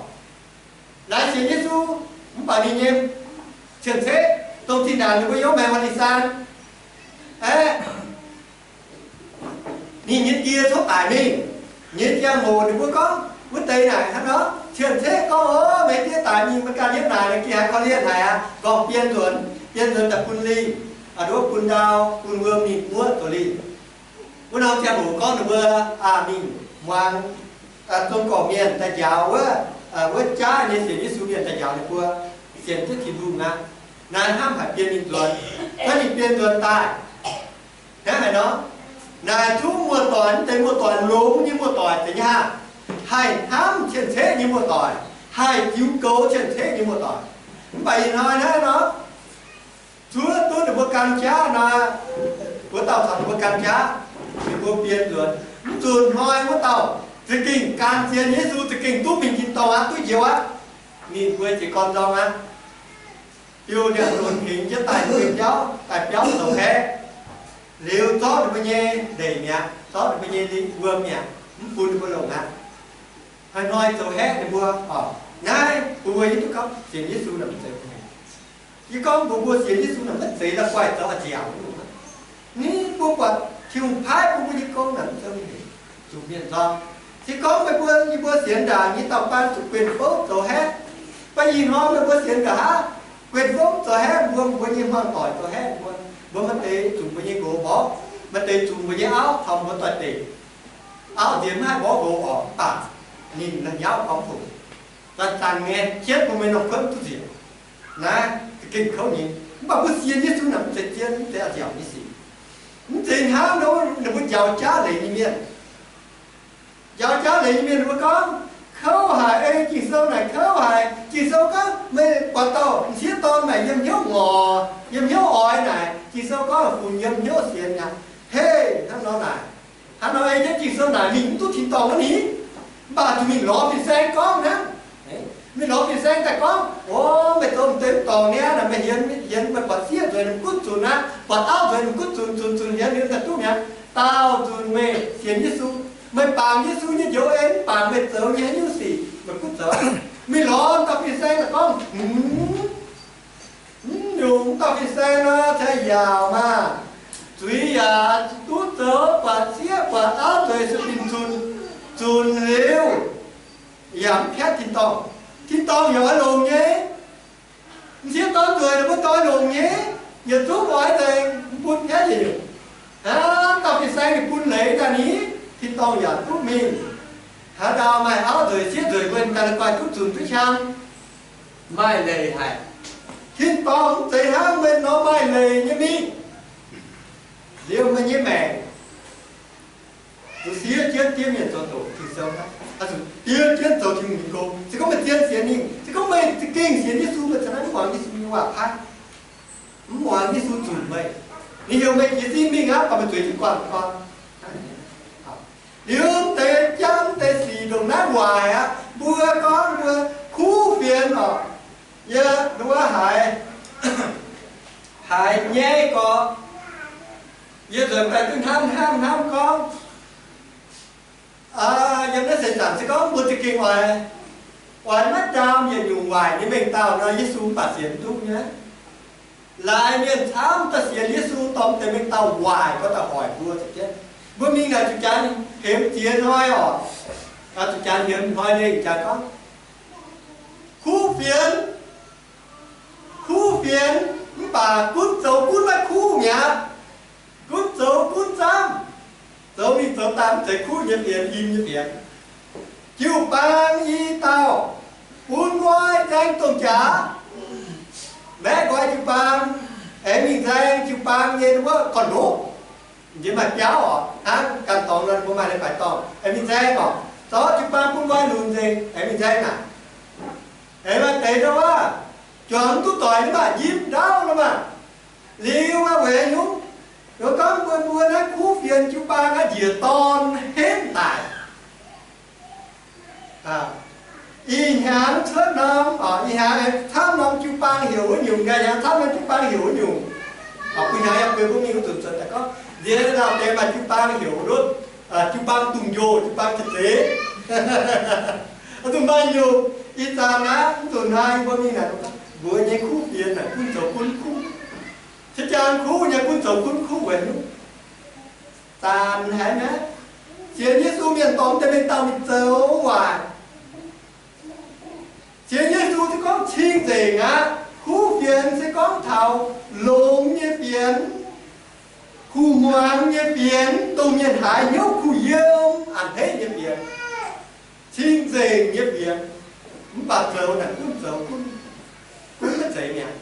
Naaiv sienx Yesu, mv baac ninh nyei cien-ceqv dongh zinh ndaangc ninh mbuo yiem Maengx Maa^li^san aeqv, ninh nyei die cuotv daic mingh nyei ziangh hoc ninh mbuo gorngv wuov deix naaic hnangv nor, cien-ceqv gorngv, Ov, meih die daic mingh, meih ganh yiem naaic, meih gih haiz korv-lienh haic aqv. Gorngv bien nzuonx, bien nzuonx daaih bun lingh. a'nduov bun ndau bun wuom mingh muoqv zoux lingh. Wuov norm ziangh hoc gorngv ninh mbuo mingh muangx zong gorqv-mienh daaih njaaux wuov, wuov jaav nyei sienx Yesu mienh daaih njaaux ninh mbuo sienx jienv Tin-Hungh aqv. Naaiv hnamv haic bien mingh nzuonx, hnamv mingh bien nzuonx daaih. Hnangv haaix nor? Naaic zungv muoz-doic, mv deix muoz-doic longx nyei muoz-doic deix nyei haah? Haih hnamv cien-ceqv nyei muoz-doic, haih ziux goux cien-ceqv nyei muoz-doic. Mv baac ih hnoi naaiv nor, zuov duqv ninh mbuo gan jaav nor, wuov dauh caux ninh mbuo gan jaav, ninh mbuo bien nzuonx. Mv zunc hnoi wuov dauh za'gengh gan sienx Yesu, za'gengh duqv mingh tin-dorngh aqv, duqv njoux aqv. Ninh mbuo jiez gorn nzorng aqv. Biouv ndiangx-lunx hingx jienv daaih biauv, daaih biauv zoux haeqv. Liuz zorqv ninh mbuo nyei ndeic mi'aqv, zorqv ninh mbuo nyei wuom mi'aqv, mv bun ninh mbuo longc aqv. Hnoi-hnoi zoux haeqv ninh mbuo. Naaiv mbuo mbuo hiuv duqv gorngv sienx Yesu naaic mv zeiz. Yie gorngv mbuo mbuo sienx Yesu naaic maiv zeiz la'guaih zoux a'nziaauc. Ni mbuo buatc Tin-Hungh paaiv bun mbuo nyei gong naaic mv zeiz zuqc mienh nzorng. Se gorngv meih mbuo, yie mbuo sienx ndaangc nyei dauh baan zuqc guenx fouv zoux haeqv, mv baac ih hnoi meih mbuo sienx nqa'haav guenx fouv zoux haeqv, mbuo mbuo nyei hmuangv doic zoux haeqv, mbuo mbuo maaih deix zunc mbuo nyei nqox mborqv, maaih deix zunc mbuo nyei auv taux mbuo doix-dekc. Auv nziex mv haih mborqv nqox orqc, mv baac ninh la'nyauv gorngv fungc, zanc-zanc nyei jienv bun meih norm kuotv duqv nziex. Naaiv za'gengh kouv nyei. Mv baac mbuo sienx Yesu naaic mv zeiz zien, mv zeiz a'nziaauc nyei sic. Mv zeiz hnangv nor ninh mbuo njaaux jaav leiz nyei mienh. Njaaux jaav leiz nyei mienh ninh mbuo gorngv, kouv haic, ei Ging-Sou naaic kouv haic. Ging-Sou gorngv meih buatc dauh m'sieqv dorn naaic yiem hnyouv ngorc, yiem hnyouv oix naaic, Ging-Sou gorngv funx yiem hnyouv sienx aqv. Hei, hnangv nor naaic, hnangv nor ei jienv Ging-Sou naaic mingh mv duqv tin-dorngh wuov ni. Mv baac zuqc mingh lorz fin-saeng gorngv hnangv. Mingh lorz fin-saeng daaih gorngv, o, meih zoux m'deix m'dorngc niaa, meih hienx, hienx meih buatc sieqv nzueic ninh mv gunv zunc aqv, buatc auv nzueic ninh mv gunv zunc, zunc zunc hienx liuz daaih duqv mi'aqv. Daauh nzunc meih sienx Yesu, meih bangc Yesu nyei njoux en, mv bangc meih zoux nyei haaix nyungc sic meih gunv zoux. Mingh lorz dauh fin-saeng daaih gorngv, hmz, mv nyungc dauh fin-saeng nor, cai yaauc maah! Zuiz yaac duqv zoux, buatc sieqv buatc auv nzueic sueih binc zunc, zunc liuz yaac mv piatv tin-dorngh. Tin-dorngh yaac oix longc nyei. M'sieqv dorn nzueic ninh mbuo dorh longc nyei, yietc zungv oix nzengc, mv bun piatv yietc nyungc. Hnangv dauh fin-saeng ninh bun leiz daaih ni, tin-dorngh yaac duqv mingh. Haaix dauh maaih auv nzueic sieqv nzueic mbuo ganh la'guaih duqv zunc duqv qang, maaih leiz haic. Tin-dorngh mv zeiz hnangv meih nor maaih leiz nyei mingh. Liuz meih nyei maengc zuqc siev jienv diev mienh zoux doqc Ging-Sou hnangv, zuqc diev jienv zoux Tin-Hungh nyei gong. Se gorngv meih zien sienx ninh, se gorngv meih za'gengh sienx Yesu, meih cingx mv muangx Yesu nyei waac paaiv, mv muangx Yesu zunc meih. Ninh heuc meih jiez sin mingh aqv, baac meih zueiz jienv guangc gorn. Liuz deix jangv deix sic ndongc naaiv waaic aqv. Mbuo gorngv mbuo kuv fienx orqc, yie nduov haiz, haiz nyaiv gorx, yie nzuonx daaih duqv hnamv hnamv hnamv gorngv, yiem naaiv seix zaangc se gorngv mbuo za'gengh oix, oix maiv ndaam yietc nyungc waaic nyei mengh dauh nor, Yesu mv baac sienx duqv nyei. Laaix mienh camv daaih sienx Yesu dorh deix mengh dauh waaic gorx daaih hoic mbuo za'gengh. Mbuo mingh naaic zuqc janx hemx jiex hnoi orqc, zuqc janx hemx hnoi lengh jaax gorngv, kuv fienx, kuv fienx, mv baac gunv zoux gunv maiv kuv mi'aqv. Gunv zoux gunv zaamv, zoux mingh zoux daaih mv zeiz kuv nyei fienx, im nyei fienx. Jiu-baang i dauh bun nqoi zaeng domh jaax, maeqv nqoi jiu-baang, aengx mingh nzaeng jiu-baang nyei wuov gorn-ndoqv. Njien maaih biauv orqc, hnangv ganh dorngx nor mbuo maaih leiz-baaix dorngh, aengx mingh nzaeng orqc, zorqv jiu-baang bun nqoi lunc nzengc, aengx mingh nzaeng naaic. Aengx maaih deix nor wuov, juangc mv duqv doic nor maah, njimv ndaauv nor maah. Liuz wuov weic nyungc, gorngv mbuo mbuo naaiv kuv fienx jiu-baang aqv, njiec dorn henv daic. Ih hnyangx cuotv norm, ih hnyangx camv norm jiu-baang heuc wuov nyungc, nqa'hnyangx camv norm jiu-baang heuc wuov nyungc. Bun hnyangx yaac bun mbuo mingh wuov nzunc cuotv daaih gorngv nziex lauh deix maaih jiu-baang heuc wuov, jiu-baang dungz njoh, jiu-baang jiex zeiz. Oix zuqc maaih nyungc. Ih zanc naaiv, mv zuqc naaiv mbuo mingh naaic, mbuo nyei kuv fienx naaic gunv zoux gunv kuv. Ca'jang kuv nyei gunv zoux gunv kuv weic nyungc. Zanc haic naaiv, sienx Yesu mienh dorngx deix mengh dauh mingh zoux waaic. Sienx Yesu se gorngv cing-nzengc aqv. Kuv fienx se gorngv taux longx nyei fienx, kuh muangx nyei fienx, dongh mienh haiz hnyouv kuh yiem a'hneiv nyei fienx, cing-nzengc nyei fienx. Mv baac zoux naaic gunv zoux gunv, gunv maiv zeiz mi'aqv.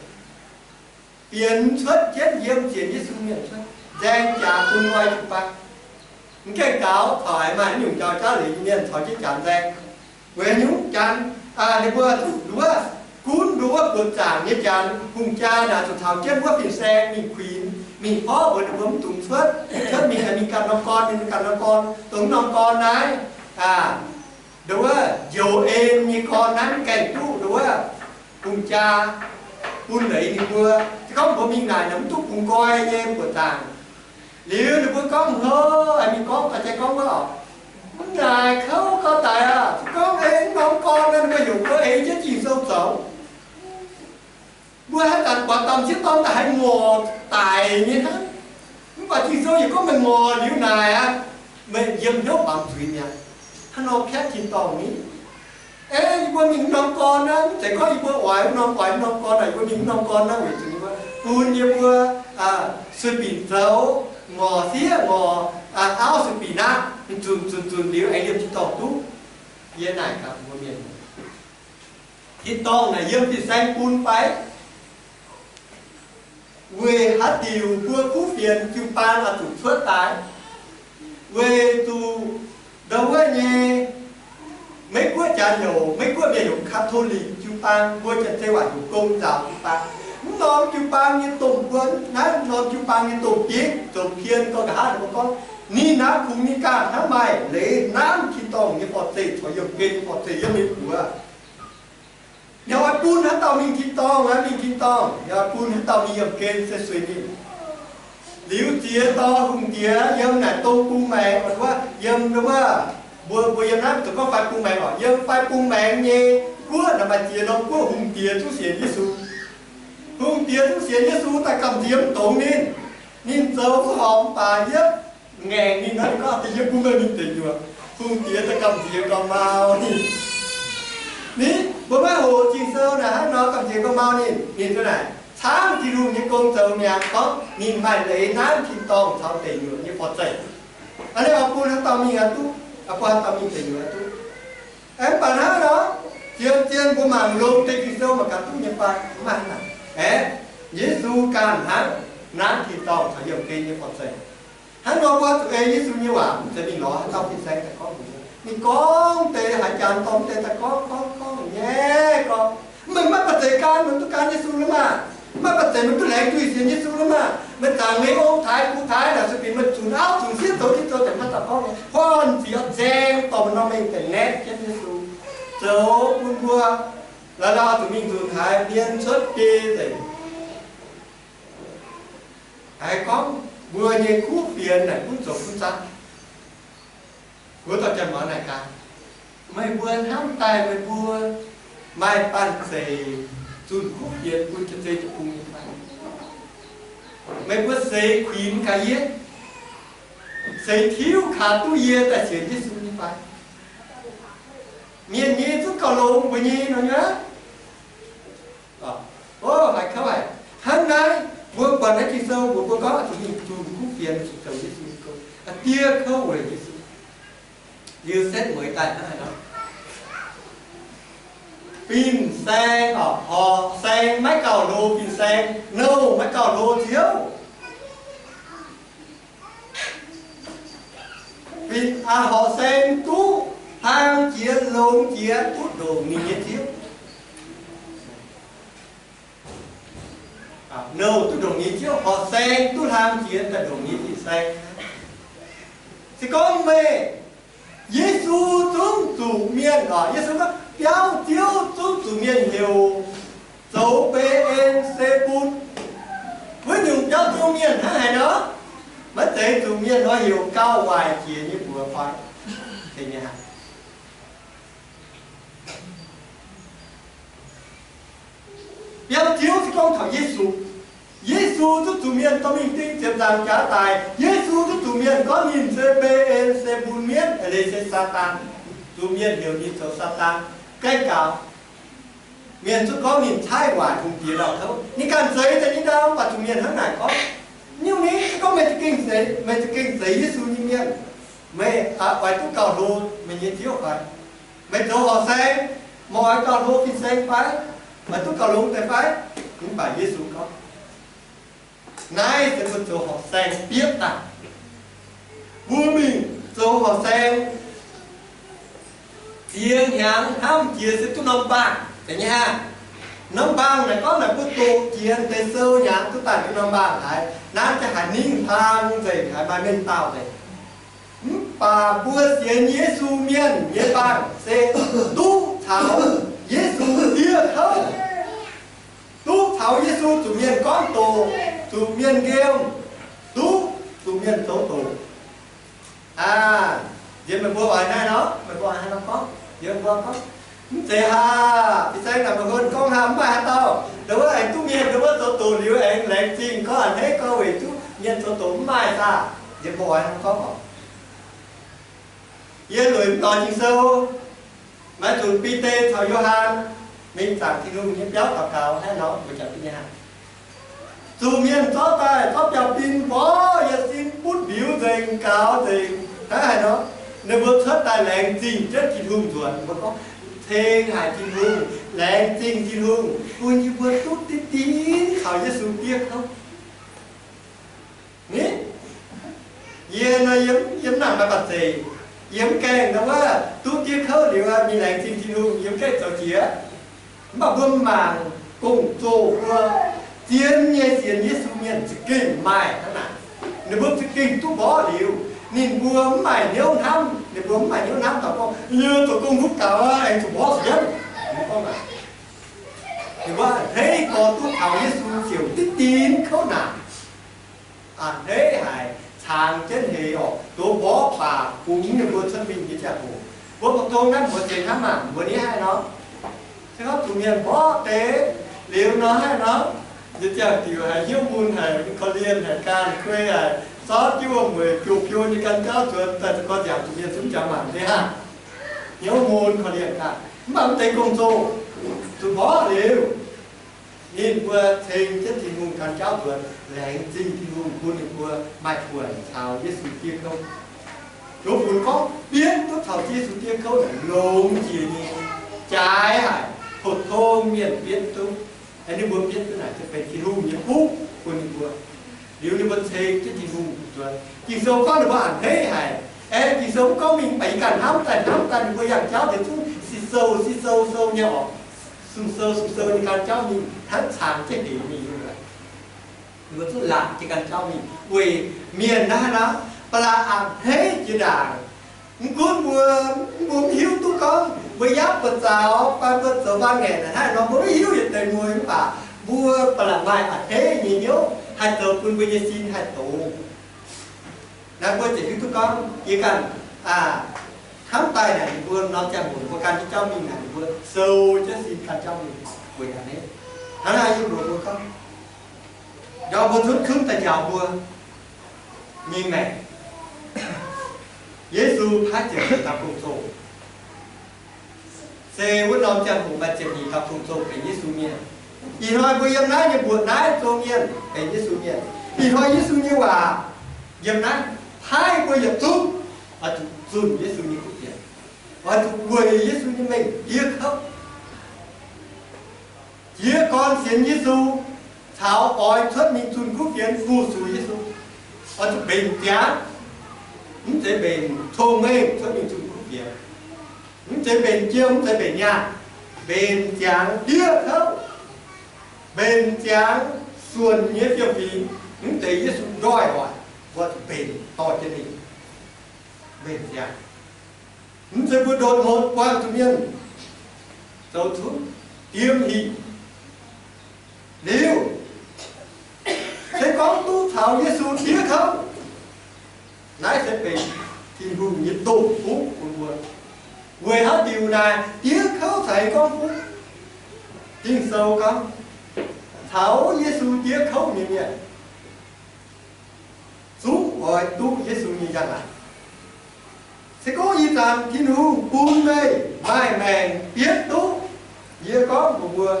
Fienx cuotv jienv yiem sienx Yesu mienh cuotv, nzaeng jaax bun nqoi jiu-baang. Mv gaengh gaux, taux haiz maaih haaix nyungc jauv-jauv leiz nyei mienh caux jienv janx nzaeng. Weic haaix nyungc? Janx, ninh mbuo zuqc nduov, gunv nduov buoqc zaangc nyei janx. Hungh jaa naaic zuqc taux jienv wuov fin-saeng mingh kuinx, mingh porv mbuox ninh mbuo mv dungx cuotv. Cuotv mingh, mingh ganh norm gorn, mingh ganh norm gorn, dongh norm gorn naaiv, nduov njoux en nyei gorn naaiv mv gaengh duqv nduov hungh jaa bun leiz ninh mbuo. Se gorngv mbuo mingh naaic, mv duqv bungx nqoi nyei buoqc zaangc. Liuz ninh mbuo gorngv hlo, mingh gorngv daaih, gorngv wuov, mv naaic kouv gau daic aqv. Se gorngv ei norm gorn, ninh mbuo heuc mbuo ei jienv Ging-Sou zoux. Mbuo haaix zanc buatc dauh m'sieqv dorn daaih haaix ngorc daic nyei hnangv. Mv baac Ging-Sou yaac gorngv meih ngorc liuz naaic aqv, meih yiem hnyouv baamz zuiz mi'aqv. Hnangv nor piatv tin-dorngh ni. Ei yie mbuo mingh norm gorn naaiv, mv zeiz gorngv yie mbuo oix norm, oix norm gorn, yie mbuo mingh norm gorn naaiv weic zuqc ninh mbuo bun yie mbuo sueih binc zoux, ngorc sieqv ngorc, auv sueih binc aqv, zunc zunc zunc liuz aengx liemh tin-dorngh duqv. Yie naaic gaax mbuo mienh, tin-dorngh naaic yiem fin-saeng bun fai? Weic haaix diuc mbuo kuv fienx jiu-baang oix zuqc cuotv daaih? Weic zuqc ndau wuov nyei Meiv-Guoqv jaax heuc, Meiv-Guoqv mienh heuc Catholic jiu-baang, mbuo janx-zei waac heuc gong nzaaux jiu-baang. Mv norm jiu-baang nyei domh mbuo, naaiv norm jiu-baang nyei domh bieiv zoux pien gau nqa'haav ninh mbuo gorngv, ninh naaiv kungx ninh ganh hnangv maaih leiz nanv tin-dorngh nyei forv-zeih caux yiemh gen nyei forv-zeih yiem ninh mbuo. Yaac oix bun haaix dauh mingh tin-dorngh, mingh tin-dorngh, yaac oix bun haaix dauh mingh yiemh gen se sueih ninh. Liuz ziex dorh hungh diex yiem naaic dong bung maengx, wuov yiem wuov, mbuo, mbuo yiem naaiv zuqc gorngv fai bung maengx oc, yiem fai bung maengx nyei guoqv naaic maaih ziex norm guoqv hungh diex zungv sienx Yesu. Hungh diex zungv sienx Yesu daaih gamh nziex mv dongz ninh. Ninh zoux duqv horpc mv baac yietv ngaengc ninh nor, ninh gorngv, da'yietv bun meih mingh deic nyuoqc. Hungh diex daaih gamh nziex gauh mau ninh. Ni, mbuo maiv hoqc Ging-Sou naaic hnangv nor gamh nziex gauh mau ninh. Ninh zungv naaic camv Tin-Hungh nyei gong zoux mi'aqv, gorngv ninh maaih leiz nanv tin-dorngh caux deic nyuoqc nyei forv-zeih. Aa, ninh oix bun haaix dauh mingh aqv duqv, oix bun haaix dauh mingh deic nyuoqc aqv duqv. Aengx mv baac hnangv nor, zien-zien mbuo mangc longx deix Ging-Sou mangc gaax duqv nyei fai? Mv maaih hnangv naaic. Aeqv, Yesu ganh hnangv nanv tin-dorngh caux yiemh gen nyei forv-zeih. Hnangv nor mbuo zuqc ei Yesu nyei waac, mv zeiz mingh lorz haaix dauh fin-saeng daaih gorngv mbuox. Ninh gorngv deix haaix jaax dorngx deix daaih gorngv, gorngv, gorngv nyei gorngv, meih maiv baac zeiz gan, meih duqv gan Yesu lo maah? Maiv baac zeiz meih duqv laengz duih sienx Yesu lo maah? Meih zaangc meih ong-taaix gu-taaix naaic sueih binc meih zunc auv zunc sieqv zoux diqv zoux deix maiv daaih gorngv nyei. Huaav ziec zengx dorh meih norm mengh deix naetv jienv Yesu, zoux bun mbuo la'laauh zuqc mingh nzunc haiz mienh cuotv biei nzengc. Haiz gorngv mbuo nyei kuv fienx naaic gunv zoux gunv zaangv. Wuov dauh janx-muangz naaic gaax, meih mbuo hnamv daaih meih mbuo maaih banh zeic zunh kuv fienx bun jiex zei jiex bung nyei fai? Meih mbuo seix kuinx gaax yie, seix tiuv kaax duqv yie daaih sienx Yesu nyei fai? Mienh nyei zungv gauh longx mbuo nyei nor nyei. O, haiz kouv haic. Hnangv naaiv mbuo buatc naaiv Ging-Sou mbuox mbuo gorngv zuqc mingh zunh kuv fienx, zuqc zoux Yesu nyei gong. Aa, diev kouv weic Yesu. Liuz setv mueiz daaih hnangv haaix nor? Fin-saeng, o, horqc saeng maiv gauh hlo fin-saeng, nouh maiv gauh hlo ziouv. Fin, aa, horqc saeng duqv hlang jiex longx jiex duqv ndongc ninh nyei ziouv. Nouh duqv ndongc ninh ziouv, horqc saeng duqv hlang jiex daaih ndongc ninh fin-saeng. Se gorngv meih, Yesu zungv zuqc mienh, o, Yesu gorngv biauv ziouv zungv zuqc mienh heuc zoux Be^en^se^bun. Wuov nyungc biauv ziouv mienh hnangv haaix nor? Maiv zeiz zuqc mienh nor heuc gauh waaic jiex nyei mbuox fai? Biauv ziouv se gorngv taux Yesu. Yesu zungv zuqc mienh dorh mingh ding ziepc nzaangc jaax daic. Yesu zungv zuqc mienh gorngv ninh se Be^en^se^bun mienv, leiz se Saadaan. Zuqc mienh heuc ninh zoux Saadaan. Gaengh gaux. Mienh zuqc gorngv ninh caaiv waaic hungh diex ndau-kouv. Ninh ganh zeix daaih nyei ndau, mv baac zuqc mienh hnangv naaic gorngv. Nyungc mienh gorngv, meih za'gengh zeix, meih za'gengh zeix Yesu nyei mienh, meih oix duqv gauh hlo meih nyei Ziouv fai? Meih zoux horqc saeng, meih oix gauh hlo fin-saeng fai? Oix duqv gauh longx deix fai? Mv baac Yesu gorngv, naaiv se mbuo zoux horqc saeng biopv daaih. Mbuo mingh zoux horqc saeng, ziex hnyangx hnamv jiex se duqv norm baangh deix nyei aqv. Norm baangh naaic gorngv naaic mbuo doqc jiex deix sou hnyangx duqv daaih duqv norm baangh haic, nanv jaax haic, ningv hlang nzengc haic, maaih mengh dauh nzengc. Mv baac mbuo sienx Yesu mienh nyei baangh se duqv caux Yesu diev kouv, duqv caux Yesu zuqc mienh gorngv doqc, zuqc mienh nqemh, duqv zuqc mienh zoux doqc. Aa, nziex meih mbuo oix naaiv nor, meih mbuo oix haaix nor gorngv? Nziex mbuo gorngv, mv zeiz haac, ih zanc naaic meih mbuo gorngv haac, mv maaih haaix dauh ndongc wuov aengx duqv mienh ndongc wuov zoux doqc liuz aengx laengz zingh gorngv a'hneiv gorngv weic duqv mienh zoux doqc, mv maaih saah. Nziex mbuo oix haaix nor gorngv oc? Yie lueic mv lorz Ging-Sou, maiv zuqc Bide caux Yo^han mingh zaangc Tin-Hungh nyei biauv daux gaux hnangv nor, mbuo jangx duqv nyei hnangv. Zuqc mienh zorqv daaih, zorqv biauv-bin mborqv yiem sin, butv mbiuz nzengc, gaux nzengc hnangv haaix nor, ninh mbuo cuotv daaih laengz zingh jienv Tin-Hungh nzuonx. Ninh mbuo gorngv, ceng haic Tin-Hungh, laengz zingh Tin-Hungh bun yie mbuo duqv diqv dinv caux Yesu diev kouv. Ni, yie nor, yie mv nangc maaih baac zeic, yie mv gaengh ndau wuov duqv diev kouv liuz mingh laengz zingh Tin-Hungh, yie mv gaengh zoux jiex. Mv baac mbuo mangc gong-zoh mbuo, zien nyei sienx Yesu mienh za'gengh maaih hnangv naaic. Ninh mbuo za'gengh duqv mborqv liuz, ninh mbuo mv maaih hnyouv hnamv, ninh mbuo mv maaih hnyouv hnamv daaih gorngv, yie zoux gong huv gaux aengx zuqc mborqv sienx. Ninh mbuo gorngv naaic, ninh mbuo a'hneiv gorx duqv taux Yesu ziouc diqv dinv kouv naanc. A'hneiv haic, caangx jienv heix orqc, doz mborqv baac bungx ninh mbuo cuotv mingh nyei ziangh hoc. Mbuo mbu'zong naaiv mbuox zeiz hnangv maah, mbuo ni haih nor, se gorngv zuqc mienh mborqv deix liuz nor haih nor, nziex ziangh diuc haic, hnyouv mun haic, korv-lienh haic, ganh kuei haic, zorqv jienv wuom-mueic biouv-biouv nyei ganh jauv nzuonx daaih, zuqc gorx nziaauc zuqc mienh zunv jangx maanc deix haah, hnyouv mun korv-lienh ganh. Mv baac mv deix gong-zoh zuqc mborqv liuz, ninh mbuo ceng jienv Tin-Hungh ganh jauv nzuonx, laengz zingh Tin-Hungh bun ninh mbuo maaih buonc caux Yesu diev kouv. Jov funx gorngv bietv duqv caux Yesu diev kouv naaic longx jiex nyei, jaaix haic, pou-tong mienh bietv duqv. Ninh mbuo bietv duqv naaic se benx Tin-Hungh nyei fuqv bun ninh mbuo. Liuz ninh mbuo ceng jienv Tin-Hungh nzuonx. Ging-Sou gorngv ninh mbuo a'hneiv haic. Aengx Ging-Sou mv gorngv mingh, mv baac yie ganh hnamv daaih hnamv daaih, ninh mbuo yangh jauv deix zungv si sou si sou sou nyei orqc. Sung sou sung sou nyei ganh jauv mingh hnangv caangx jienv heix mingh nyei. Ninh mbuo zungv laatc jienv ganh jauv mingh weic mienh naaiv hnangv. Ba'laqc a'hneiv jiex ndaangc. Mv gunv mbuo, mbuo mv hiuv duqv gorngv mbuo yapv buoz-zaux fai mbuo zoux mbaanh ngaengc naaic hnangv nor, mbuo mv hiuv yietc deix mueiz, mv baac mbuo ba'laqc maaih a'hneiv nyei hnyouv haih zoux bun mbuo nyei sin haih doz. Naaiv mbuo ziouc hiuv duqv gorngv yie ganh hnamv daaih naaic, ninh mbuo norm ziangh hoc mbuo gan jienv jauv mingh naaic, ninh mbuo sou jienv sin gan jauv mingh weic a'hneiv. Hnangv naaiv yie mbuox mbuo gorngv, ndorm mbuo zunv zunv daaih njaaux mbuo mingh maengc, Yesu paaiv ziepc nyeic dauh gong-zoh. Se wuov norm ziangh hoc maaih ziepc nyeic dauh gong-zoh benx Yesu mienh. Ih hnoi mbuo yiem naaiv nyei mbuoqc naaiv zoux mienh benx Yesu mienh. Ih hnoi Yesu nyei waac yiem naaiv paaiv mbuo yietc zungv oix zuqc zunh Yesu nyei kuv fienx, oix zuqc weic Yesu nyei mengh diev kouv, jiez gorn sienx Yesu, caux oix cuotv mingh zunh kuv fienx fu-sux Yesu. Oix zuqc mbenc ziangx, mv zeiz mbenc cong-mengh cuotv mingh zunh kuv fienx. Mv zeiz mbenc jiem, mv zeiz mbenc nyaanh, mbenc ziangx diev kouv, mbenc ziangx suonc nyei fiem-fingx, mv deix Yesu nzoih hoic, mbuo zuqc mbenc dorh jienv mingh. Mbenc ziangx, mv zeiz mbuo ndortv hopv buangh zuqc mienh zoux cuotv yiem hinc liuz, se gorngv duqv caux Yesu diev kouv, naaiv se benx Tin-Hungh nyei dongh fuqv bun mbuo. Weic haaix diuc naaic diev kouv caux gorngv fuqv? Ging-Sou gorngv, caux Yesu diev kouv nyei mienh zungv oix duqv Yesu nyei njang-laangc. Se gorngv ih zanc Tin-Hungh bun meih maaih maengc bietv duqv, Yie gorngv mbuox mbuo,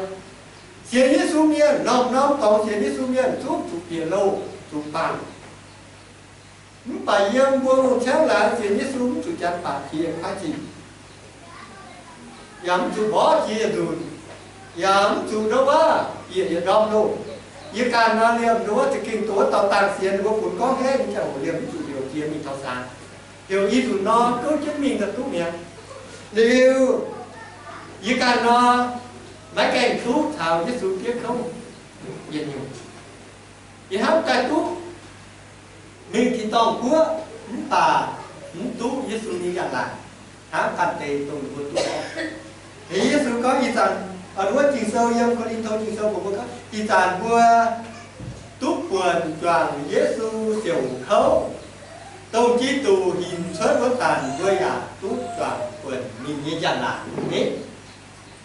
sienx Yesu mienh, norm-norm dorngx sienx Yesu mienh zungv zuqc bieqc loh, zuqc bangc. Mv baac yiem mbuo lungh ciangv laangz sienx Yesu mv zuqc janx baac jiex yietc kuaaiv zingh, yaac mv zuqc mborqv jiex yietc nzunc, yaac mv zuqc ndouv waav bieqc yietc ndorm loh. Yie ganh nor liemh ndouv za'gengh dongh wuov dauh dangh sienx ninh mbuo funx gorngv henv nyei ziangh hoc liemh mv zuqc heuc jiex mingh taux saangx, heuc i nzunc nor gouv jienv mingh daaih duqv mi'aqv. Liuz yie ganh nor maiv gaengh duqv caux Yesu diev kouv yietc nyungc. Yie hnamv daaih duqv mingh tin-dorngh guoqv mv baac mv duqv Yesu nyei njang-laangc hnangv ganh deix dongh ninh mbuo duqv. Liuz Yesu gorngv ih zanc, wuov Ging-Sou yiem Ko^lin^to Ging-Sou mbuox mbuo gorngv ih zanc mbuo duqv buonc juangc Yesu siouc kouv, dongh Giduc hinc cuotv wuov zanc mbuo yaac duqv juangc buonc ninh nyei njang-laangc.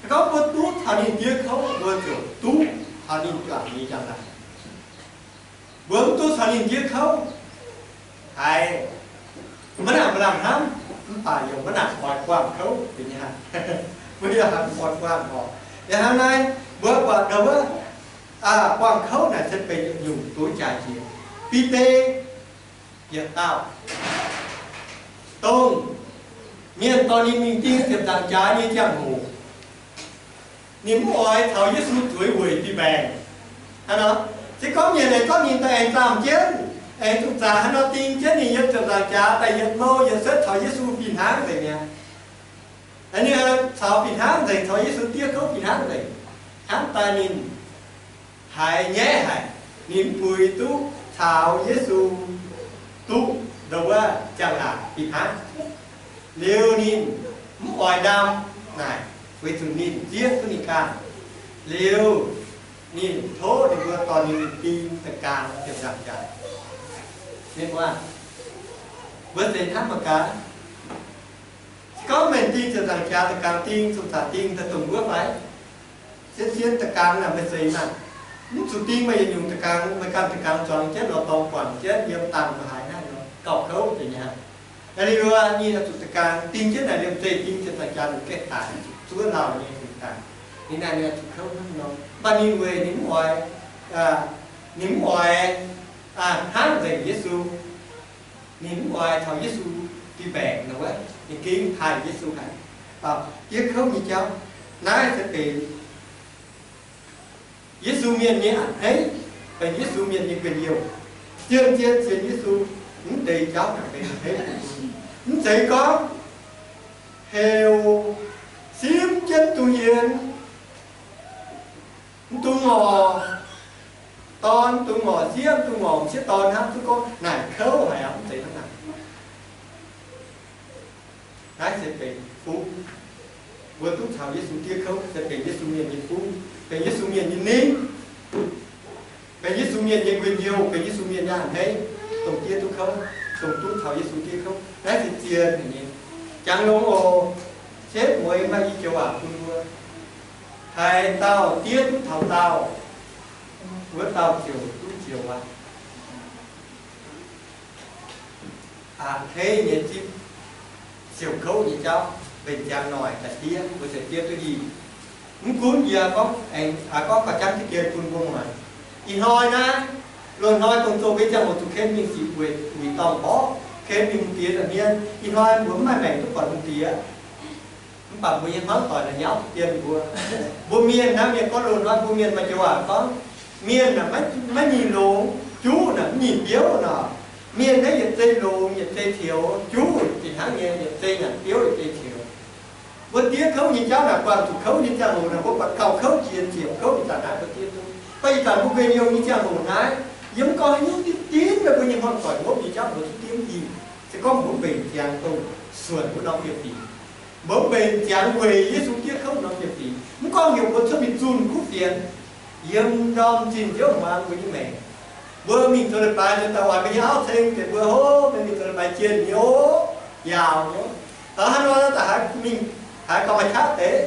Se gorngv mbuo duqv caux ninh diev kouv, mbuo ziouc duqv caux ninh juangc nyei njang-laangc. Mbuo mv duqv caux ninh diev kouv, haiz maiv nangc mba'langh hnamv, mv baac yaac maiv nangc oix buangh kouv. Mbuo yaac haih oix buangh oc. Yaac hnangv naaiv, mbuo buatc ndau wuov, buangh kouv naaic se benx yietc nyungc duqv jaaix jiex. Bide yietc dauh, dongh mienh dorh ninh mingh ding ziepc nzaangc jaax nyei ziangh hoc, ninh mv oix caux Yesu zueiz weic fih mbaengc. Hnangv nor, se gorngv mienh aengx zorqv ninh daaih aengx zaamh jienv, aengx zuqc zaqc hnangv nor ding jienv ninh yiem ziepc nzaangc jaax daaih yietc mouh yietc setv caux Yesu fih hnangv nzengc mi'aqv. Ninh caux fih hnangv nzengc, caux Yesu diev kouv fih hnangv nzengc. Hnamv daaih ninh haiz nyaiv haic, ninh mv puix duqv caux Yesu duqv ndau wuov njang-laangc fih hnangv. Liuz ninh mv oix ndaam naaic, weic zuqc ninh zieqv duqv ninh ganh. Liuz ninh tov ninh mbuo dorh ninh mingh ding da'gaang ziepc nzaangc jaax. Mienh muoz, mbuo zeiz hnamv mangc gaax, se gorngv meih ding ziepc nzaangc jaax da'gaang ding, zungh zaqc ding daaih dongh wuov fai? Sienx sienx da'gaang naaic meih zeiz naaic, mv zuqc ding meih yietc nyungc da'gaang, meih ganh da'gaang zuangx jienv lorz dorngx guangc jienv yiem dangh maiv haaix naaiv nor gauh kouv deix nyei aqv. Naaiv liuz ninh zuqc da'gaang ding jienv naaic liemh zeih ding ziepc nzaangc jaax lungh gaengh daic zuqc zuov lauh nyei dingc daaih. Ninh naaic ninh zuqc kouv hnangv nor, mv baac ninh weic ninh mv oix, ninh mv oix hnangv nzengc Yesu. Ninh mv oix caux Yesu fih mbaengc nor wuov, ninh gengh taaih Yesu haic. Diev kouv nyei jauv naaiv se benx Yesu mienh nyei a'hneiv, benx Yesu mienh nyei guinh-youh. Zien-zien sienx Yesu, mv deix jauv naaic benx a'hneiv. Mv zeiz gorngv heuc simv jienv duqv hien, mv dungx ngorc dorn, mv dungx ngorc sieqv, mv dungx ngorc m'sieqv dorn hnangv, duqv gorngv naaic kouv haic aqv, mv zeiz hnangv naaic. Naaiv se benx fuqv. Mbuo duqv caux Yesu diev kouv se benx Yesu mienh nyei fuqv, benx Yesu mienh nyei ningv, benx Yesu mienh nyei guinh-youh, benx Yesu mienh nyei a'hneiv, dongh diev duqv kouv, dongh duqv caux Yesu diev kouv. Naaiv se zien nyei. Jangx longx oc. Setv mueiz maaih i joux waac bun mbuo. Haaix dauh diev duqv taux daauh, wuov dauh ziouc duqv njoux aqv. A'hneiv nyei zipv, siouc kouv nyei jauv, mbenc ziangx noic daaih diev, mbuo ziouc diev duqv hingh. Mv gunv yie gorngv, aengx gorngv gauh janv diqv dien bun mbuo muangx. Ih hnoi naaiv, loz-hnoi dongh zoh mbuo nyei ziangh hoc zuqc ken mingh sic weic wuic dorngh mborqv, ken mingh hungh diex nza'hmien. Ih hnoi mbuo mv maaih maengc duqv buatc hungh diex. Mv baac mbuo nyei hmuangv doic naaic nyauv dien mbuo. Mbuo mienh naaiv, mienh gorngv loz-hnoi mbuo mienh maaih joux waac gorngv, mienh naaic maiv nyinh longx, juv naaic mv nyinh biouv nor. Mienh naaiv yietc zei longx yietc zei cioux, juv fih hnangv nyei, yietc zei naaic biouv yietc zei cioux. Mbuo diev kouv nyei jauv naaic, buangh zuqc kouv nyei ziangh hoc naaic, mbuo buatc gauh kouv jiex ziepc kouv ih zanc naaiv mbuo diev duqv. Gorngv ih zanc mbuo guinh-youh nyei ziangh hoc naaiv, yie mv gorngv haaix nyungc, diqv dinv meih mbuo nyei hmuangv doic hopv nyei jauv mbuo duqv diev hingh. Se gorngv mbuo mbenc ziangx dongh suonc wuov norm fiem-fingx, mbuo mbenc ziangx weic Yesu diev kouv norm fiem-fingx, mv gorngv heuc mbuo cuotv mingh zunh kuv fienx, yiem ndorm zinh nziouv hmuangx mbuo nyei maengc. Mbuo mingh zoux leiz-baaix nzuonx daaih oix mbuo nyei auv ceng deix mbuo, hov, meih mingh zoux leiz-baaix jienh nyei oc, yaauc nyei oc. Taux hnangv nor daaih haiz mingh, haiz gauh maaih qaqv deix.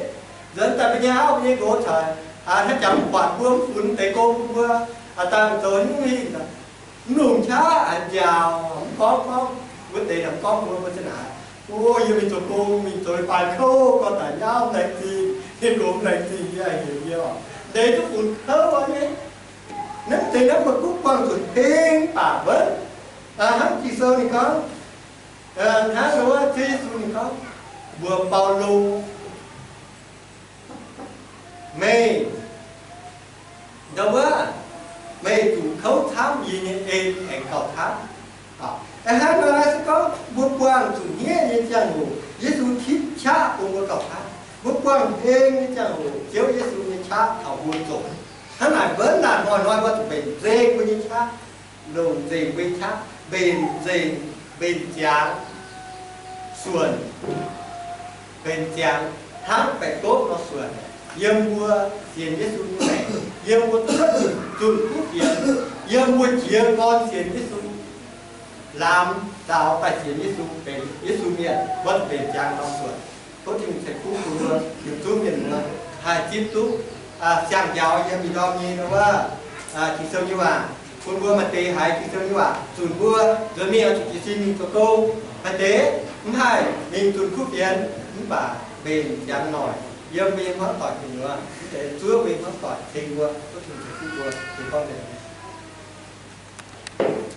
Nzuonx daaih mbuo nyei auv, mbuo nyei nqox caux hnangv jangx mv buatc mbuo, mv funx deix gong bun mbuo, aa, dangh zoux hnyouv hingh, mv longc qaqv, haiz nziaauc, mv gorngv gorngv. Wuov deix naaic mv gorngv mbuo, mbuo za'naaic, o, yie mingh zoux gong, mingh zoux leiz-baaix kouv, gorngv daaih nyauv laengz zingh. Ninh gomz laengz zingh yie, heuc yie oc, deix duqv funx kouv nyei. Naaiv deix naaiv mbuo gunv buangh zuqc heng baac wuov, hnangv Ging-Sou ninh gorngv, hnangv wuov Ziouv Yesu ninh gorngv mbuox Baulo, meih ndau wuov, meih zuqc kouv camv, yie nyei en aengx gauh camv. Hnangv nor naaiv se gorngv mbuo buangh zuqc hniev nyei ziangh hoc, Yesu tipv qaqv bun mbuo gauh camv. Mbuo buangh heng nyei ziangh hoc, Ziouv Yesu nyei qaqv taux mbuo zoqc. Hnangv naaic mbuo naaic hnoi-hnoi mbuo zuqc mbenc nzengc mbuo nyei qaqv, longc nzengc mbuo nyei qaqv, mbenc nzengc, mbenc ziangx suonc, mbenc ziangx hnangv baeqc gopv nor suonc, yiem mbuo sienx Yesu nyei maengc, yiem mbuo cuotv zunh kuv fienx, yiem mbuo jiez gorn sienx Yesu, laamx zaux daaih sienx Yesu, benx Yesu mienh, mbuo zuqc mbenc ziangx nor suonc. Tov Tin-Hungh ceix fuqv bun mbuo yietc zungv mienh muoz haih zipv duqv siang-njaaux yiem ih ndorm nyei wuov Ging-Sou nyei waac, bun mbuo maaih deix haiz Ging-Sou nyei waac zunc mbuo nzuonx mingh oix zuqc jiez sin mingh zoux gong. Maaih deix mv haih mingh zunh kuv fienx mv baac mbenc ziangx noic yiem mbuo nyei hmuangv doic gu'nyuoz, mv deix zuov mbuo nyei hmuangv doic ceng mbuo, tov Tin-Hungh ceix fuqv mbuo. Jiex gorngv nzengc.